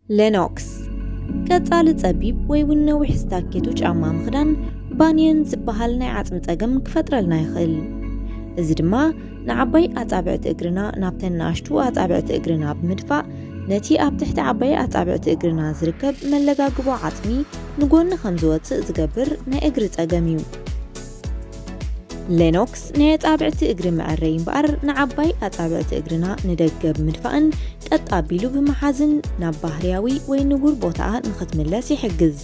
ሌኖክስ፣ ቀጻሊ ጸቢብ ወይ እውን ነዊሕ ስታኬቶ ጫማ ምኽዳን ባንየን ዝበሃል ናይ ዓጽሚ ጸገም ክፈጥረልና ይኽእል። እዚ ድማ ንዓባይ ኣጻብዕቲ እግርና ናብተን ንኣሽቱ ኣጻብዕቲ እግርና ብምድፋእ፣ ነቲ ኣብ ትሕቲ ዓባይ ኣጻብዕቲ እግርና ዝርከብ መለጋግቦ ዓጽሚ ንጎኒ ከም ዝወጽእ ዝገብር ናይ እግሪ ጸገም እዩ። ሌኖክስ ናይ ኣጻብዕቲ እግሪ መዐረዪ እምበኣር፣ ንዓባይ ኣጻብዕቲ እግርና ንደገ ብምድፋእን ቀጥ ኣቢሉ ብምሓዝን ናብ ባህርያዊ ወይ ንቡር ቦታኣ ንኽትምለስ ይሕግዝ።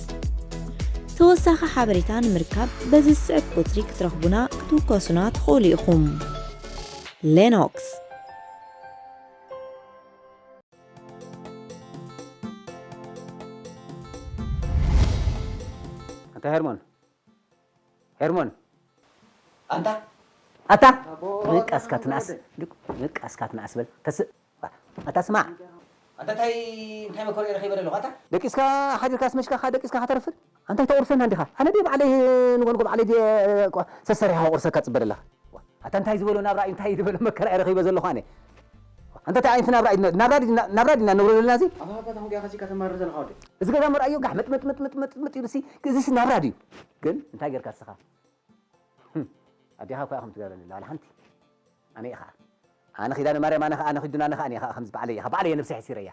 ተወሳኺ ሓበሬታ ንምርካብ በዚ ዝስዕብ ቁጽሪ ክትረኽቡና ክትውከሱና ትኽእሉ ኢኹም። ሌኖክስ። ኣታ ሄርሞን፣ ሄርሞን። ኣንታ ኣታ ኣቦ፣ ንቃስካ ኣታ ትንኣስ፣ ወደ። ንቃስካ ትንኣስ በል። ተስ-፣ ኣታ ስማዕ። ኣንታ እንታይ፣ እንታይ መከራ ረኺበ ዘለኹ ኣታ? ደቂስካ ሓዲርካ ኣስመሽካ ደቂስካ ከተርፍድ? ኣንታ ኣይተቑርሰና እንዲኻ? ኣነ ድየ ባዕለይ ንጎንጎ ባዕለይ ድየ ሰሰሪኻ ቁርሰካ ጽበ ዘለኻ? ኣታ እንታይ ዝበሎ ናብራ እዩ፣ እንታይ ዝበሎ መከራ ረኺበ ዘለኹ ኣነ? ኣንታ እንታይ ዓይነት ናብራ እዩ? ናብራ ድና፣ ናብራ ድና ንብሮ ዘለና እዚ? ኣታ ኣታ ታሁን ዲኻ ሲካ ተማርር ዘለኻ ወደ? እዚ ገዛ መርኣዮ ጋሕ መጥ መጥ መጥ መጥ መጥ መጥ ኢሉሲ፣ እዚስ ናብራ ድዩ? ግን እንታይ ጌርካ እስኻ? ህም፣ ኣዴኻ እኮ እያ ከም ትገብረኒ ኣላ፣ ዋላ ሓንቲ። ኣነ እየ ኸዓ። ኣነ ኪዳነ ማርያም፣ ኣነ ኸዓ፣ ኣነ ኪዱና፣ ኣነ ኸዓ፣ ኣነ ኸዓ ከምዚ ባዕለይ እየ፣ ባዕለይ እየ ነብሰይ ሕሲረያ።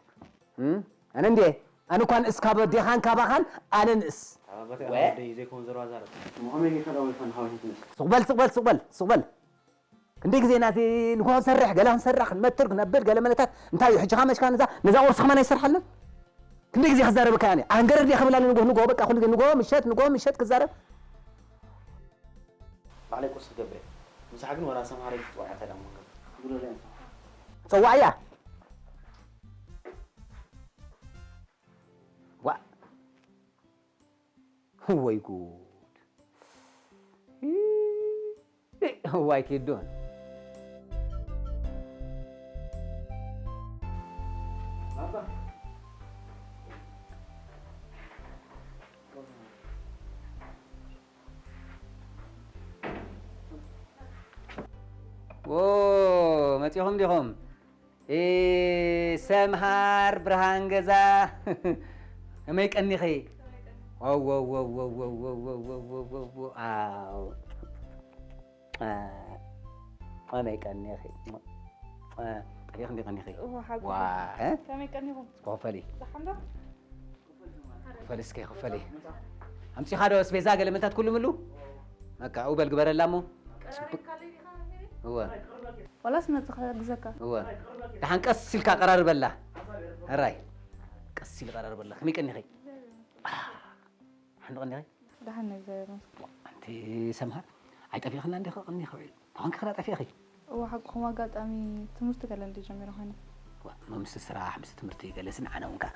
ህም? ኣነ እንድየ፣ ኣነ እኳ ንእስ ካብ ኣዴኻን ካባኻን፣ ኣነ ንእስ። ኣባቴ ወ- ኣወደይ ዘይኮን ዘረባ ዛረብ። እሞ ከመይ ጌርካ ደኣ ወልፋ ንሓወይ ትንእስ? ሱቕ በል፣ ሱቕ በል፣ ሱቕ በል፣ ሱቕ በል። ክንደይ ግዜ ኢና እዚ ንግሆ ንሰርሕ፣ ገለ ክንሰርሕ፣ ክንመትር፣ ክነብር፣ ገለ መለታት። እንታይ እዩ፣ ሕጂ ኸኣ መሽካ ነዛ፣ ነዛ ቁርሲ ከማን ኣይሰርሓለን? ክንደይ ግዜ ክዛረበካ እየ ኣነ? ኣንገረር ድየ ክብል ኣለ ንግሆ፣ ንግሆ፣ በቃ፣ ኩሉ ግዜ ንግሆ፣ ምሸት፣ ንግሆ፣ ምሸት ክዛረብ? ባዕለይ ቁርሲ ክገብር እየ። ምሳሕ ግን ወላ ሰምሃረይ ክትጽውዓ እንታይ ደኣ እሞ ክገብር? ጽዋዕያ። ዋ። ወይ ጉድ። ዋይ ኪዱን። ዎ፣ መጺኹም ዲኹም? እ፣ ሰምሃር ብርሃን ገዛ፣ ከመይ ቀኒኺ? ዋው፣ ዋው፣ ዋው፣ ዋው፣ ዋው፣ ዋው፣ ዋው፣ ዋው፣ ዋው፣ ዋው፣ ዋው፣ ኣው። እ፣ ከመይ ቀኒኺ? እ፣ ጠፊእኺ እንዲ ቀኒኺ? እወ፣ ሓጎስ። ዋ፣ እ? ከመይ ቀኒኹም? እስኪ ክፈሊ። ደሓን ዶ? ክፈሊ እስኪ፣ ክፈሊ። ኣምጺኻ ዶ ኣስቤዛ ገለ መታት ኩሉ ምሉ? በቃ፣ እው በል ግበረላ እሞ። ጽቡቅ። እወ። ዋላስ መጽኻ ክሕግዘካ? እወ። ደሓን ቀስ ኢልካ ቀራርበላ። ሕራይ። ቀስ ኢል ቀራርበላ። ከመይ ቀኒኺ? ኣህ፣ ሓንቲ ቀኒኺ? ደሓን ነው፣ እግዚኣብሔር ይመስገን። ኣንቲ ሰምሃር፣ ኣይጠፊእኽና እንዲኺ ቀኒኺ ውዒል። ተኾንኪ ኸላ ጠፊእኺ? እወ፣ ሓቅኹም፣ ኣጋጣሚ ትምህርቲ ገለ እንድየ ጀሚረ ኮይነ። ዋ፣ ማ ምስቲ ስራሕ፣ ምስቲ ትምህርቲ ገለሲ ንዓና እውን ከኣ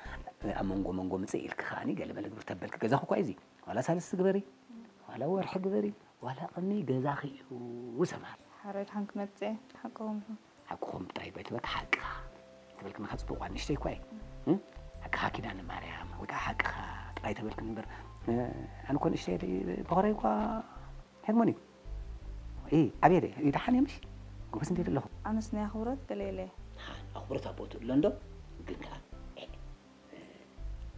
ኣብ መንጎ መንጎ ምጽእ ኢልኪ ከኣኒ ገለ መለ ግብሪ ተበልኪ። ገዛኺ እኳ እዩ እዚ። ዋላ ሳልስቲ ግበሪ፣ ዋላ ወርሒ ግበሪ፣ ዋላ ቅኒ ገዛኺ እዩ ሰምሃር። ሓራይ ደሓን ክመጽእ እየ፣ ሓቅኹም ኢኹም። ሓቅኹም ጥራይ በይ ትበልኪ፣ ሓቅኻ ትበልኪ፣ ምኻ ጽቡቕ እኳ ንእሽተይ እኳ እየ። እም? ሓቅኻ ኪዳነ ማርያም፣ ወይ ከኣ ሓቅኻ ጥራይ ተበልክኒ እምበር፣ እ፣ ኣነ እኮ ንእሽተይ እየ፣ በኾረይ እኳ ሄርሞን እዩ። እ፣ ኣብየ ደይ፣ እ፣ ደሓን እየ ምሽ? ጎበዝ እንዴ ደለኹ? ኣነስ ናይ ኣኽብሮት ገለ የለ። ደሓን፣ ኣኽብሮት ኣብ ቦትኡ ኣሎ እንዶ፣ ግን ከኣ፣ እ፣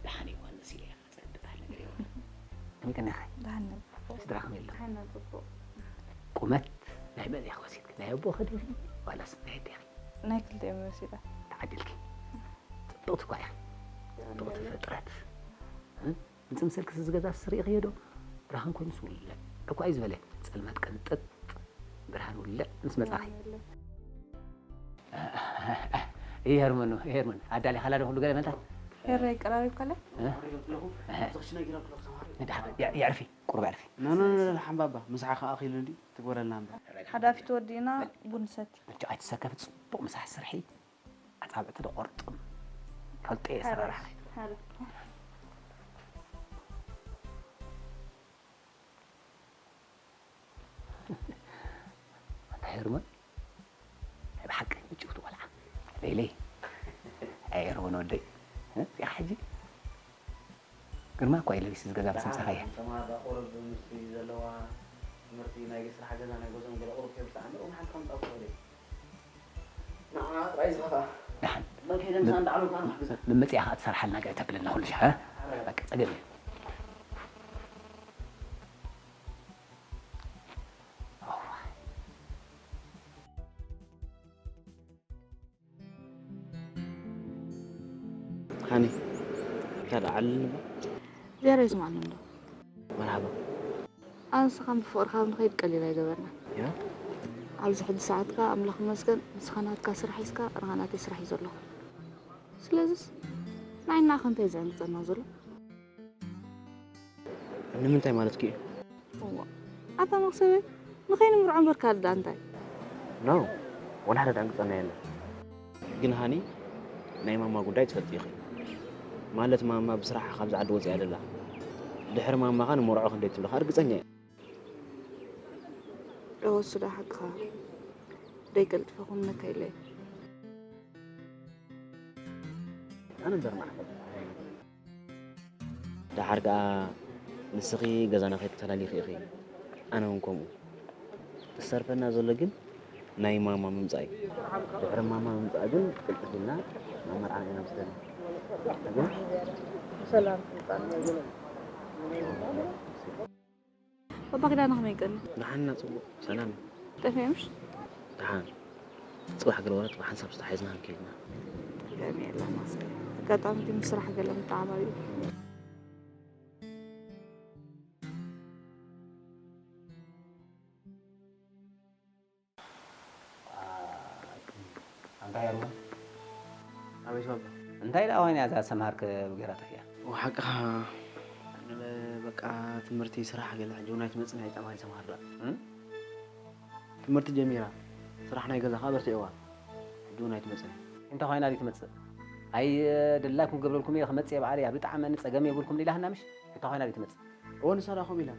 ደሓን እዩ፣ ዋንስ ኢለ እያ፣ ጸጥ ዝበሃል ነገር የብሉን። ከመይ ቀኒኻ? ደሓን ነበር። ስድራ ከመይ ኣሎ? ደሓን ነበር፣ ጽቡቕ። ቁመት ናይ መን ኢኺ ወሲድኪ? ናይ ኣቦኺ ዲኺ ዋላስ ናይ ኣዴኺ? ናይ ክልቲኦም ወሲደ። ተዓዲልኪ። ጽብቕቲ እኳ ኢኺ። ጽብቕቲ ፍጥረት። እ? ምጽምሰልክስ እዚ ገዛ ስሪእኽዮ ዶ? ብርሃን ኮይኑስ ውልዕ እኳ እዩ ዝበለ። ጸልማት ቅንጥጥ፣ ብርሃን ውልዕ ምስ መጻኺ። ይሄርመኑ፣ ይሄርመኑ። ኣዳሊኻላ ዶ ኩሉ ገለ መታት? ሄረ ይቀራሪብካለ? እ? ንድሓር፣ የ-፣ የዕርፊ፣ ቁሩብ ኣዕርፊ። ኖ፣ ኖ፣ ኖ፣ ኖ፣ ሓምባባ፣ ምሳሕ ከኣ ኣኺሉ እንዲ ትግበረልና እምበር። ሓዳፊ ተወዲእና ቡን ሰቲ። ብቻ ኣይትሰከፊ፣ ጽቡቕ ምሳሕ ስርሒ። ኣጻብዕቲ ዶ ቆርጥም። ፈልጠ እየ ኣሰራርሓ። ሓረ። ኣንታ ሄርሞን፣ ናይ ብሓቂ ምጭውቲ ቆልዓ። ለይለይ። ኣይ ሄርሞን ወደይ። እ? እዚኣ ሕጂ ግርማ እኳ እዩ ለቢሱ ዝገዛ ምስ ምጻኻያ። ተማሃራ ቁሩብ ምስቲ ዘለዋ ትምህርቲ ናይ ስራሕ ገዛ ናይ ገዝኦም ገለ ቁሩብ ከይብርትዓ እምበር፣ መሓልቲ ከምጻእ እኮ ወደይ። ንዓ ጥራይ ዝኸፍኣ። ደሓን። መን ከይደ ምሳን ዳዕሮ ጋር ማሕግዘ። መመጽያ ኸኣ ትሰርሓልና ገለ ተብለና ኩሉ ሻዕ፣ እ? በቃ ጸገም እዩ። ሃኒ፣ እንታይ ደኣ ዓልል ንብል? ዜሮ ይስማዕኒ እንዶ። መርሓባ። ኣነ ንስኻን ብፍቕሪ ካብ ንኸይድ ቀሊል ኣይገበርና። ያ? ኣብዚ ሕጂ ሰዓት ከኣ ኣምላኽ ይመስገን፣ ንስኻ ናትካ ስራሕ ሒዝካ፣ ኣነ ኸኣ ናተይ ስራሕ ሒዘ ኣለኹ። ስለዚስ፣ ንዓይና ከ እንታይ እዩ ዘዕንግጸና ዘሎ? ንምንታይ ማለትኪ እዩ? እዋ፣ ኣታ መኽሰበይ፣ ንኸይንምርዖ እምበር ካልእ ደኣ እንታይ? ኖ፣ ወላ ሓደ ደዕንግጸና የለን። ግን ሃኒ፣ ናይ ማማ ጉዳይ ትፈልጢ ኢኺ። ማለት ማማ ብስራሓ ካብዚ ዓዲ ወጺኣ ደላ። ድሕሪ ማማ ኸኣ ንመርዖ ክንደይ ትብሊ ኸኣ ርግጸኛ እየ። እወ፣ እሱ ደኣ ሓቅኻ። ደይ ቀልጥፈ ኩን ነካ ኢለ። ኣነ እምበር ማዕፈል። ደሓር ከኣ ንስኺ ገዛና ከይተላሊኺ ኢኺ፣ ኣነ እውን ከምኡ። ዝሰርፈና ዘሎ ግን ናይ ማማ ምምጻእ እዩ። ድሕሪ ማማ ምምጻእ ግን ቅልጥፍ ኢልና ናብ መርዓና ኢና ንስደድ። ግን ሰላም ትምጻእ። ባባ ክዳና ከመይ ቀኒ? ደሓንና ጽቡቕ፣ ሰላም እዩ። ጠፊኣ ምሽ? ደሓን። ጽባሕ ገለ ዋላ ጽባሕ ሓንሳብ ዝተሓሒዝና ክንከይድና። ገለ የለን ማሰይ። ኣጋጣሚ ግን ስራሕ ገለ ምትዓባቢ። ኣንታ የርሞ። ኣቤት ባባ። እንታይ ደኣ ኮይና እዛ ሰምሃር ከ ብገራ ጠፊኣ? ወሓቅኻ፣ በቃ ትምህርቲ፣ ስራሕ ገለ ሕጂ እውን ኣይትመጽእን እያ፣ ኣይጠማን ሰምሃር ደኣ። እም? ትምህርቲ ጀሚራ፣ ስራሕ ናይ ገዛ ከኣ በርቲዕዋ። ሕጂ እውን ኣይትመጽእን እያ። እንታይ ኮይና ድዩ ትመጽእ? ኣይ፣ ድላይኩም ክገብረልኩም እየ፣ ክመጽእ እየ ባዕለይ፣ ኣብ ዝጠዓመኒ ጸገም የብልኩም ኢላትና ምሽ? እንታይ ኮይና ድዩ ትመጽእ? እወ፣ ንሳ ደኣ ከምኡ ኢላ።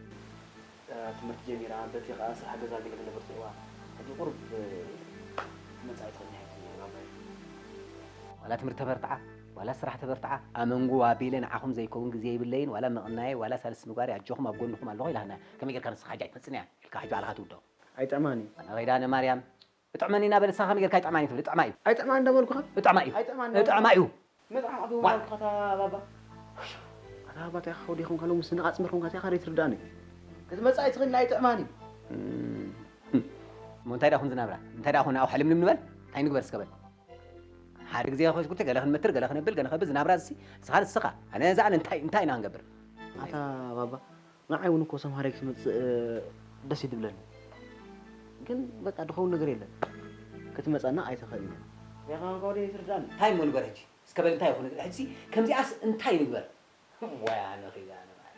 ትምህርቲ ጀሚራ፣ በቲ ኸኣ ስራሕ ገዛ ገለገለ በርቲዕዋ። ሕጂ ቁሩብ ክትመጽእ ኣይትኽእልን እያ ሕጂ ባባይ። ዋላ ትምህርቲ ተበርትዓ፣ ዋላ ስራሕ ተበርትዓ፣ ኣመንጎ ኣቢለ ንዓኹም ዘይከውን ግዜ የብለይን፣ ዋላ ምቕናየ፣ ዋላ ሳልስ ምግባር ኣጆኹም ኣብ ጎንኹም ኣለኹ ኢላትና። ከመይ ጌርካ ንስኻ ሕጂ ኣይትመጽእን እያ ኢልካ ሕጂ ባዕልኻ ትውድኦ? ኣይጥዕማን እዩ። ኣነ ኸይዳ ንማርያም፣ እጥዕመኒ እናበለ ንስኻ ከመይ ጌርካ ኣይጥዕማን እዩ ትብል? እጥዕማ እዩ። ኣይጥዕማን እንዳበልኩኻ? እጥዕማ እዩ። ኣይጥዕማን እጥዕማ እዩ። መጥዓም ኣቢ ዋ። ወላድ ኸታ ባባ። ኣታ ባባ፣ እንታይ ኢኻ ወዲኹም ካሎም ምስ ንቓጽ ምርኩም ካታ ኢኻ ትርዳእኒ። ክትመጽእ ኣይትኽእልን፣ ኣይጥዕማን እዩ። እም። እሞ እንታይ ደኣ ኹን ዝናብራ? እንታይ ደኣ ኹን ኣብኡ ሕልምልም ንበል? እንታይ ንግበር እስከ በል? ሓደ ግዜ ኸሽጉርቲ ገለ ክንመትር፣ ገለ ክነብል፣ ገለ ከብል ዝናብራ እዚ ንስኻ ንስኻ። ኣነ እዛ ኣነ እንታይ፣ እንታይ ኢና ክንገብር? ኣታ ባባ፣ ንዓይ እውን እኮ ሰምሃረይ ክትመጽእ ደስ እዩ ዝብለኒ። ግን በቃ ድኸውን ነገር የለን። ክትመጸና ኣይትኽእልን እያ። ሜኻን ከወደ ይትርዳኒ። እንታይ እሞ ንግበር ሕጂ? እስከ በል እንታይ ይኹን? ሕጂ ከምዚኣስ እንታይ ንግበር? ወይ ኣነ ኺዳ ኣነ ማለት።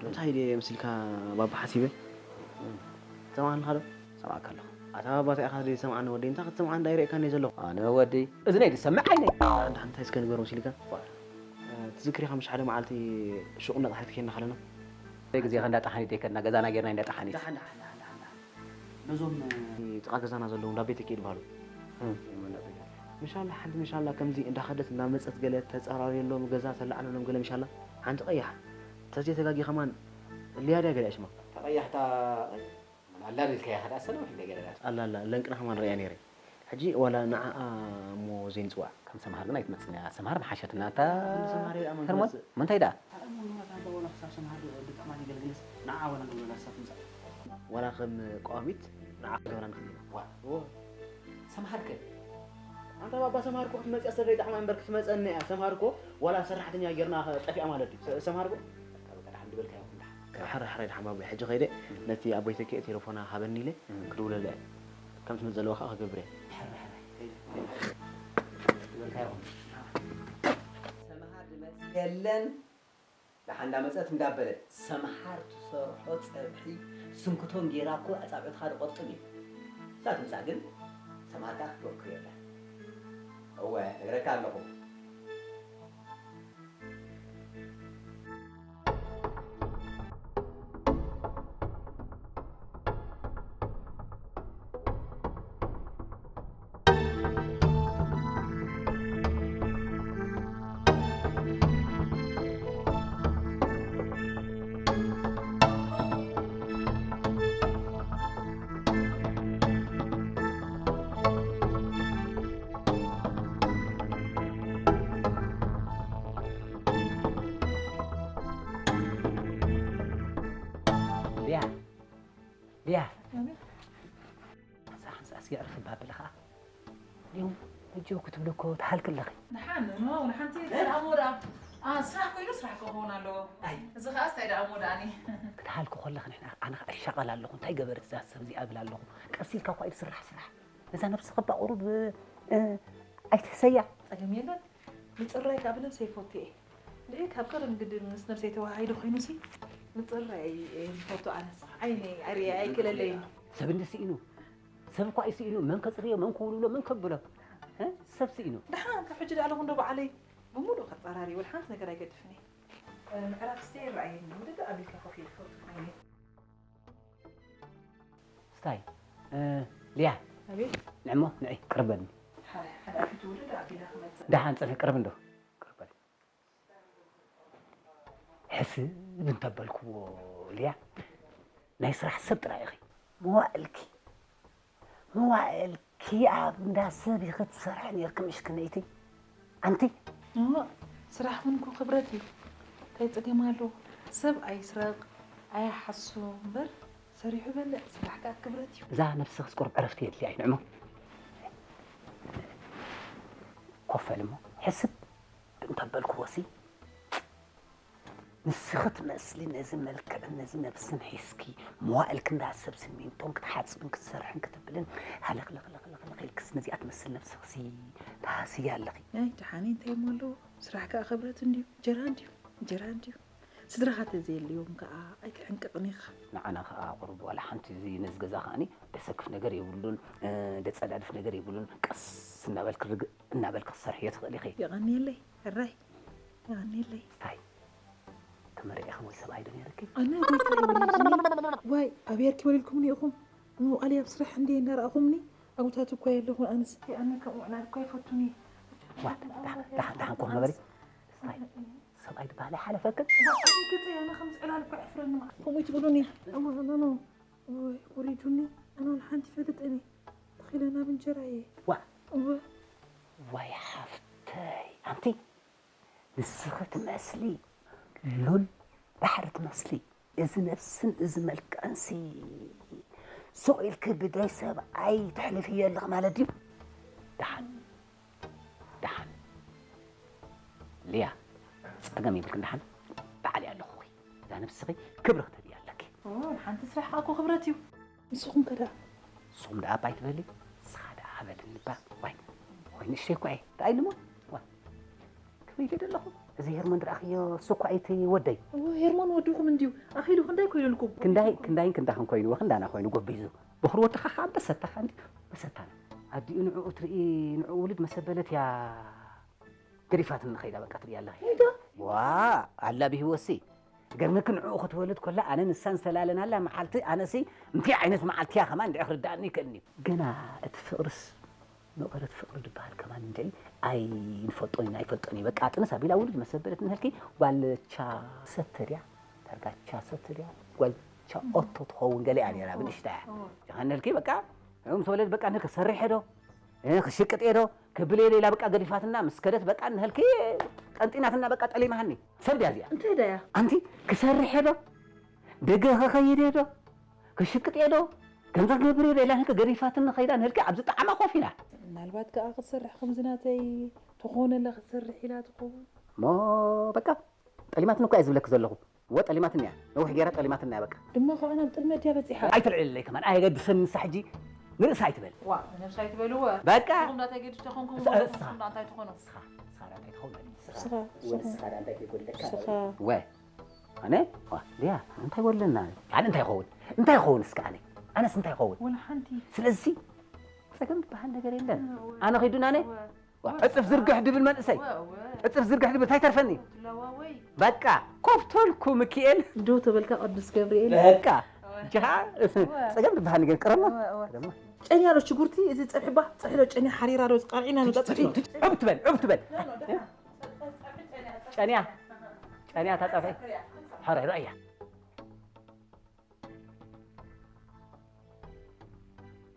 እንታይ ድየ ምስልካ ባባ ሓሲበ? ሰማዕንኻ ዶ? ሰማዕካ ኣለኹ። ኣታ ባባ እንታይ ኢኻ ዘይሰማዕኒ ወደይ? እንታይ ክትሰማዕኒ እንዳይረእካኒ ዘለኹ? ኣነ ወደይ እዝነይ ዝሰምዕ ዓይነይ። ኣንታ እንታይ እስከ ንገር መሲልካ? ትዝክር ኢኻ ምሽ ሓደ መዓልቲ ሹቕ እንዳጣሓኒት ከይድና ከለና? ግዜ ከ እንዳጣሓኒት ደይከድና ገዛና ጌርና እንዳጣሓኒት። ደሓን፣ ደሓን፣ ደሓን፣ ደሓን፣ ደሓን። ነዞም፣ እ፣ ጥቓ ገዛና ዘለዉ እንዳ ቤተ ኪድ በሃሉ። እም። ምሻላ፣ ሓንቲ ምሻላ ከምዚ እንዳኸደት እንዳመጸት ገለ ተጸራርየሎም፣ ገዛ ተላዕለሎም ገለ ምሻላ። ሓንቲ ቀያሕ። ተዘይተጋጊ ከማን ልያድያ ገለ ሽማ። ተቐያሕታ ኣላ ኢልካያ ከኣ ሰለሙ ሕንደ ገለ ኣላ፣ ኣላ፣ ለንቅና ከማን ርእያ ነይረ። ሕጂ ዋላ ንዓኣ እሞ ዘይንጽዋዕ። ከም ሰምሃር ግን ኣይትመጽእን እያ። ሰምሃር መሓሸትና እታ ሰምሃር እያ፣ ሄርሞን። መን ትመጽእ? ምንታይ ደኣ? ኣረ፣ እሞ ንማታ እንተ ወላ ክሳብ ሰምሃር ብጥዕማ ይገልግልስ፣ ንዓ ወላ ንብሎ ላሳ ትምጻእ። ዋላ ከም ቀዋሚት ንዓ ክገብራ ንኽእል ኢና። ዋ። እዎ። ሰምሃር ከ? ኣንታ ባባ ሰምሃር እኮ ክትመጽእ እያ፣ ሰደይ ጣዕማ እምበር ክትመጸኒ እያ። ሰምሃር እኮ ዋላ ሰራሕተኛ ጌርና ጠፊኣ ማለት እዩ። ሰ-፣ ሰምሃር እኮ በቃ፣ በቃ፣ ደሓን ድበልካዮ ይኹን፣ ደሓን። ሕራይ፣ ሕራይ፣ ደሓን ባቦይ፣ ሕጂ ኸይደ ነቲ ኣቦይ ተኪኤ ቴሌፎና ሃበኒ ኢለ እም። ክድውለላ እየ። ከም ትመጽእ ዘለዋ ኸኣ ክገብር እየ። ሕራይ፣ ሕራይ፣ ኸይደ፣ ኸይደ። ዝበልካዮ ይኹን። ሰምሃር ዝመጽእ የለን። ደሓን እንዳመጸት እንዳበለ፣ ሰምሃር ትሰርሖ ጸብሒ ስንክቶን ጌራ እኮ ኣጻብዕትኻ ዝቆርጥም እዩ። እዛ ትምጻእ ግን ሰምሃር ከኣ ክትበክር የለን። እወ፣ ነግረካ ኣለኹ። ሊያ፣ ሊያ። ኣቤት። ሳሕን ሳስ የዕርፍ ባብል ኸዓ። ሊዮም፣ ሕጂ ክትብሊ እኮ ትሃልኪ ኣለኺ። ንሓን፣ ኖ፣ ንሓንቲ ኣሞ ደኣ። ኣ፣ ስራሕ ኮይኑ ስራሕ ክኸውን ኣለዎ። ኣይ። እዚ ኸዓ ስታይ ደኣ እሞ ደኣኒ። ክትሃልኪ ከለኺ ንሕና፣ ኣነ ኸዓ እሻቐል ኣለኹ። እንታይ ገበረት እዛ ሰብ እዚኣ እብል ኣለኹ። ቀስ ኢልካ እኳ ኢድ ስራሕ ስራሕ። ነዛ ነብስኺ እባ ቁሩብ፣ እ፣ ኣይትህሰያ። ጸገም የለን። ምጽራይ ከኣ ብነብሰይ ይፈቱ እየ። እንድዒ ካብ ቀደም ግዲ ምስ ነብሰይ ተወሃሂዱ ኮይኑሲ ምጽራይ እየ ዝፈቱ ኣነስ። ዓይነይ ኣርእየ ኣይክለለይን። ሰብ እንዲ ስኢኑ፣ ሰብ እኳ እዩ ስኢኑ፣ መን ከጽርዮ፣ መን ክውልውሎ፣ መን ከብሎ? እ? ሰብ ስኢኑ። ደሓን ካብ ሕጂ ደኣ ኣለኹ እንዶ በዓለይ ብምሉእ ከጻራሪ፣ ወላ ሓንቲ ነገር ኣይገድፍን እየ። እ፣ ምዕራፍ ስተ ይረኣየኒ፣ ውድድ ኣቢልካ ኮፍ ኢሉ ፈቱ ዓይነይ። ስታይ፣ እ፣ ሊያ፣ ኣቤት። ንዕሞ፣ ንዒ፣ ቅርበኒ። ሓደ፣ ሓደ ኣፊት ውድድ ኣቢላ ክመጽእ። ደሓን ጽንሒ፣ ቅርብ እንዶ። ቅርበኒ። ሕስብ እንተበልክዎ፣ ሊያ፣ ናይ ስራሕ ሰብ ጥራይ ኢኺ። መዋእልኪ፣ መዋእልኪ ኣብ እንዳ ሰብ ኢኺ ትሰርሒ ነይርኪ፣ ምሽ ክነይቲ። ኣንቲ? እሞ፣ ስራሕ እውን እኮ ክብረት እዩ። እንታይ ጸገም ኣለዎ? ሰብ ኣይስረቕ፣ ኣይሓሱ እምበር፣ ሰሪሑ በልዕ፣ ስራሕ ከኣ ክብረት እዩ። እዛ ነብስኽስ ቁሩብ ዕረፍቲ የድልያ እዩ፣ ንዕሞ። ኮፍ በል እሞ፣ ሕስብ እንተበልክዎሲ፣ ንስኺ ትመስሊ ነዚ መልክዕን ነዚ ነብስን ሒዝኪ፣ መዋእልኪ እንዳ ሰብ ስሚንቶን ክትሓጽብን ክትሰርሕን ክትብልን፣ ሃለኽለኽለኽለኽ ኢልክስ ነዚኣ ትመስል ነብስኽሲ ትሃስያ ኣለኺ። ኣይ፣ ደሓነይ እንታይ እሞ ኣለዎ? ስራሕ ከኣ ክብረት እንድዩ፣ እንጀራ እንድዩ፣ እንጀራ እንድዩ። ስድራኻ ተዘየልዮም ከኣ ኣይትሕንቅቕን ኢኻ። ንዓና ከኣ ቁሩብ ዋላ ሓንቲ እዚ ነዚ ገዛ ከኣኒ ደሰክፍ ነገር የብሉን፣ እ፣ ደጸዳድፍ ነገር የብሉን። ቀስ እናበልኪ ርግእ እናበልኪ ክትሰርሕዮ ትኽእሊ ኢኺ። የቐንየለይ፣ ሕራይ፣ የቐንየለይ። እንታይ? ተመሪዕኺ ወይ ሰብኣይ ዶ ነይርኪ? ኣነ ጎይታ ይወልድኒ። ዋይ፣ ኣበይ ኣርኪ ወሊድኩምኒ ኢኹም? መውዓሊ ኣብ ስራሕ እንድየ እናረኣኹምኒ፣ ኣጉታት እኳ የለኹን ኣነስ። ኣነ ከምኡ ምዕላል እኳ ኣይፈቱን እየ። ዋ፣ ደሓን፣ ደሓን፣ ደሓን ኮፍ ንበሊ። እንታይ? ሰብኣይ ዝበሃል ኣይሓለፈክን? ዋ፣ ኣበይ ገጸይ ኣነ ከምዚ ዕላል እኳ የሕፍረኒ ማለት። ከምኡ ትብሉኒ? እዋ፣ ኖ፣ ኖ። ወይ፣ ወሪዱኒ። ኣነ ወላ ሓንቲ ይፈልጥ እኔ። ተኺለ ናብ እንጀራ እየ። ዋ። እወ። ዋይ ሓፍተይ፣ ኣንቲ ንስኺ ትመስሊ ሉል ባሕሪ ትመስሊ። እዚ ነብስን እዚ መልክዕንሲ ሱቕ ኢልኪ ብደይ ሰብኣይ ተሕልፍዮ ኣለኺ ማለት ድዩ? ደሓን፣ ደሓን። ሊያ፣ ጸገም የብልክን ደሓን። ባዕለይ ኣለኹኺ። እዛ ነብስኺ ክብሪ ክትህብያ ኣለኪ። ኦ፣ ሓንቲ ስራሕ ከኣ እኮ ክብረት እዩ። ንስኹም ከ ደኣ? ንስኹም ደኣ እባ ኣይትበሊ፣ ንስኻ ደኣ በልኒ እባ። ዋይ፣ ወይ ንእሽተይ እኳ እየ። ደኣ ኢልሞ? ዋ፣ ከመይ ኢለ ደለኹ? እዚ ሄርሞን ድረኣኽዮ፣ እሱ እኳ እዩ እቲ ወደይ። እወ፣ ሄርሞን ወድኹም እንድዩ። ኣኺሉ ክንዳይ ኮይኑልኩም? ክንዳይ፣ ክንዳይን ክንዳኽን ኮይኑ፣ ወኽንዳና ኮይኑ ጎቢዙ። በኹሪ ወድኻ ኸኣ በሰታኻ እንዲ፣ በሰታና። ኣዲኡ ንዕኡ ትርኢ፣ ንዕኡ ውሉድ መሰበለት እያ። ገዲፋትኒ ኸይዳ በቃ ትርእያ ኣለኺ። ሄዳ? ዋ፣ ኣላ ብህይወትሲ። ገርመኪ ንዕኡ ክትወልድ ኮላ ኣነ ንሳን ዝተላለናላ መዓልቲ ኣነሲ እንታይ ዓይነት መዓልቲ እያ ከማን እንድዒ ክርድኣኒ ይክእልኒ እዩ። ገና እቲ ፍቕርስ መቐረት ፍቕሪ ዝበሃል ከማን እንድዒ ኣይንፈልጦን ኢና ኣይፈልጦን እዩ። በቃ ጥንስ ኣቢላ ውሉድ መሰበለት ንህልኪ ጓልቻ ሰተድያ፣ ዳርጋቻ ሰተድያ፣ ጓልቻ ኦቶ ትኸውን ገለ እያ ነይራ ብንእሽታ እያ። እወ። ጀኻን ንህልኪ በቃ ንዕኡ ምስ ወለድ በቃ ንህልኪ ሰርሐ ዶ? እ፣ ክሽቅጥ እየ ዶ? ክብል እየ ዶ ኢላ በቃ ገዲፋትና ምስ ከደት በቃ ንህልኪ ጠንጢናትና በቃ ጠሊማሃኒ። ሰብ ድያ እዚኣ? እንታይ ደኣ እያ? ኣንቲ ክሰርሕ እየ ዶ? ደገ ክኸይድ እየ ዶ? ክሽቅጥ እየ ዶ? ከምዛ ክገብር እየ ዶ ኢላ ንህልኪ ገዲፋትና ከይዳ ንህልኪ ኣብዚ ጣዕማ ኮፍ ኢላ። ምናልባት ከኣ ክትሰርሕ ከምዚ ናተይ ተኾነላ ክትሰርሕ ኢላ ትኸውን። እሞ በቃ ጠሊማትኒ እኮ እየ ዝብለኪ ዘለኹ። እወ፣ ጠሊማትና እያ። ነዊሕ ገይራ ጠሊማትና እያ፣ በቃ። ድማ ከኣ ናብ ጥልመት እያ በጺሓ። ኣይትልዕለለይ ከማን፣ ኣየገድሰን ንሳ ሕጂ ንርእሳ ኣይትበል። ዋ፣ ንነብሳ ኣይትበልዎ። በቃ። ንስኹም ዳ እንታይ ገድሽ ተኾንኩም እሳ-፣ ንስኹም እሳ-፣ ንስኹም ዳ እንታይ ትኾኑ? ንስኻ፣ ንስኻ ዳ እንታይ ትኸውን? ንስኻ፣ እሳ-፣ እወ፣ ንስኻ። ንስኻ ዳ እንታይ ከይጎድለካ? ንስኻ። እወ። ኣነ? ዋ፣ ድያ፣ እንታይ ወለና? ኣነ እንታይ ይኸውን? እንታይ ይኸውን እስከ ኣነ? ኣነስ እንታይ ይኸውን? ወላ ሓንቲ። ስለዚ ጸገም ዝበሃል ነገር የለን። እወ። ኣነ ኸይዱን ኣነ? እወ። ዋ፣ ዕጽፍ ዝርግሕ ድብል መንእሰይ። እወ፣ እወ። ዕጽፍ ዝርግሕ ድብል እንታይ ተርፈኒ? ትለዋወይ። በቃ፣ ኮፍ ተልኩ ሚኪኤል። ዶ ተበልካ ቅዱስ ገብርኤል። በቃ፣ እወ። ጅኻ፣ እወ። ጸገም ዝበሃል ነገር ቅረማ። እወ፣ እወ። ቅረማ። ጨንያ ዶ ሽጉርቲ፣ እዚ ጸብሒ ባ፣ ጸብሒ ዶ ጨንያ ሓሪራ ዶ፣ ቃርዒና ዶ ጸብሒ? ዕብ ትበል፣ ዕብ ትበል። ኖ፣ ኖ፣ ደሓን። ጨንያ፣ ጨንያ እታ ጸብሒ። ሓራይ፣ ራእያ።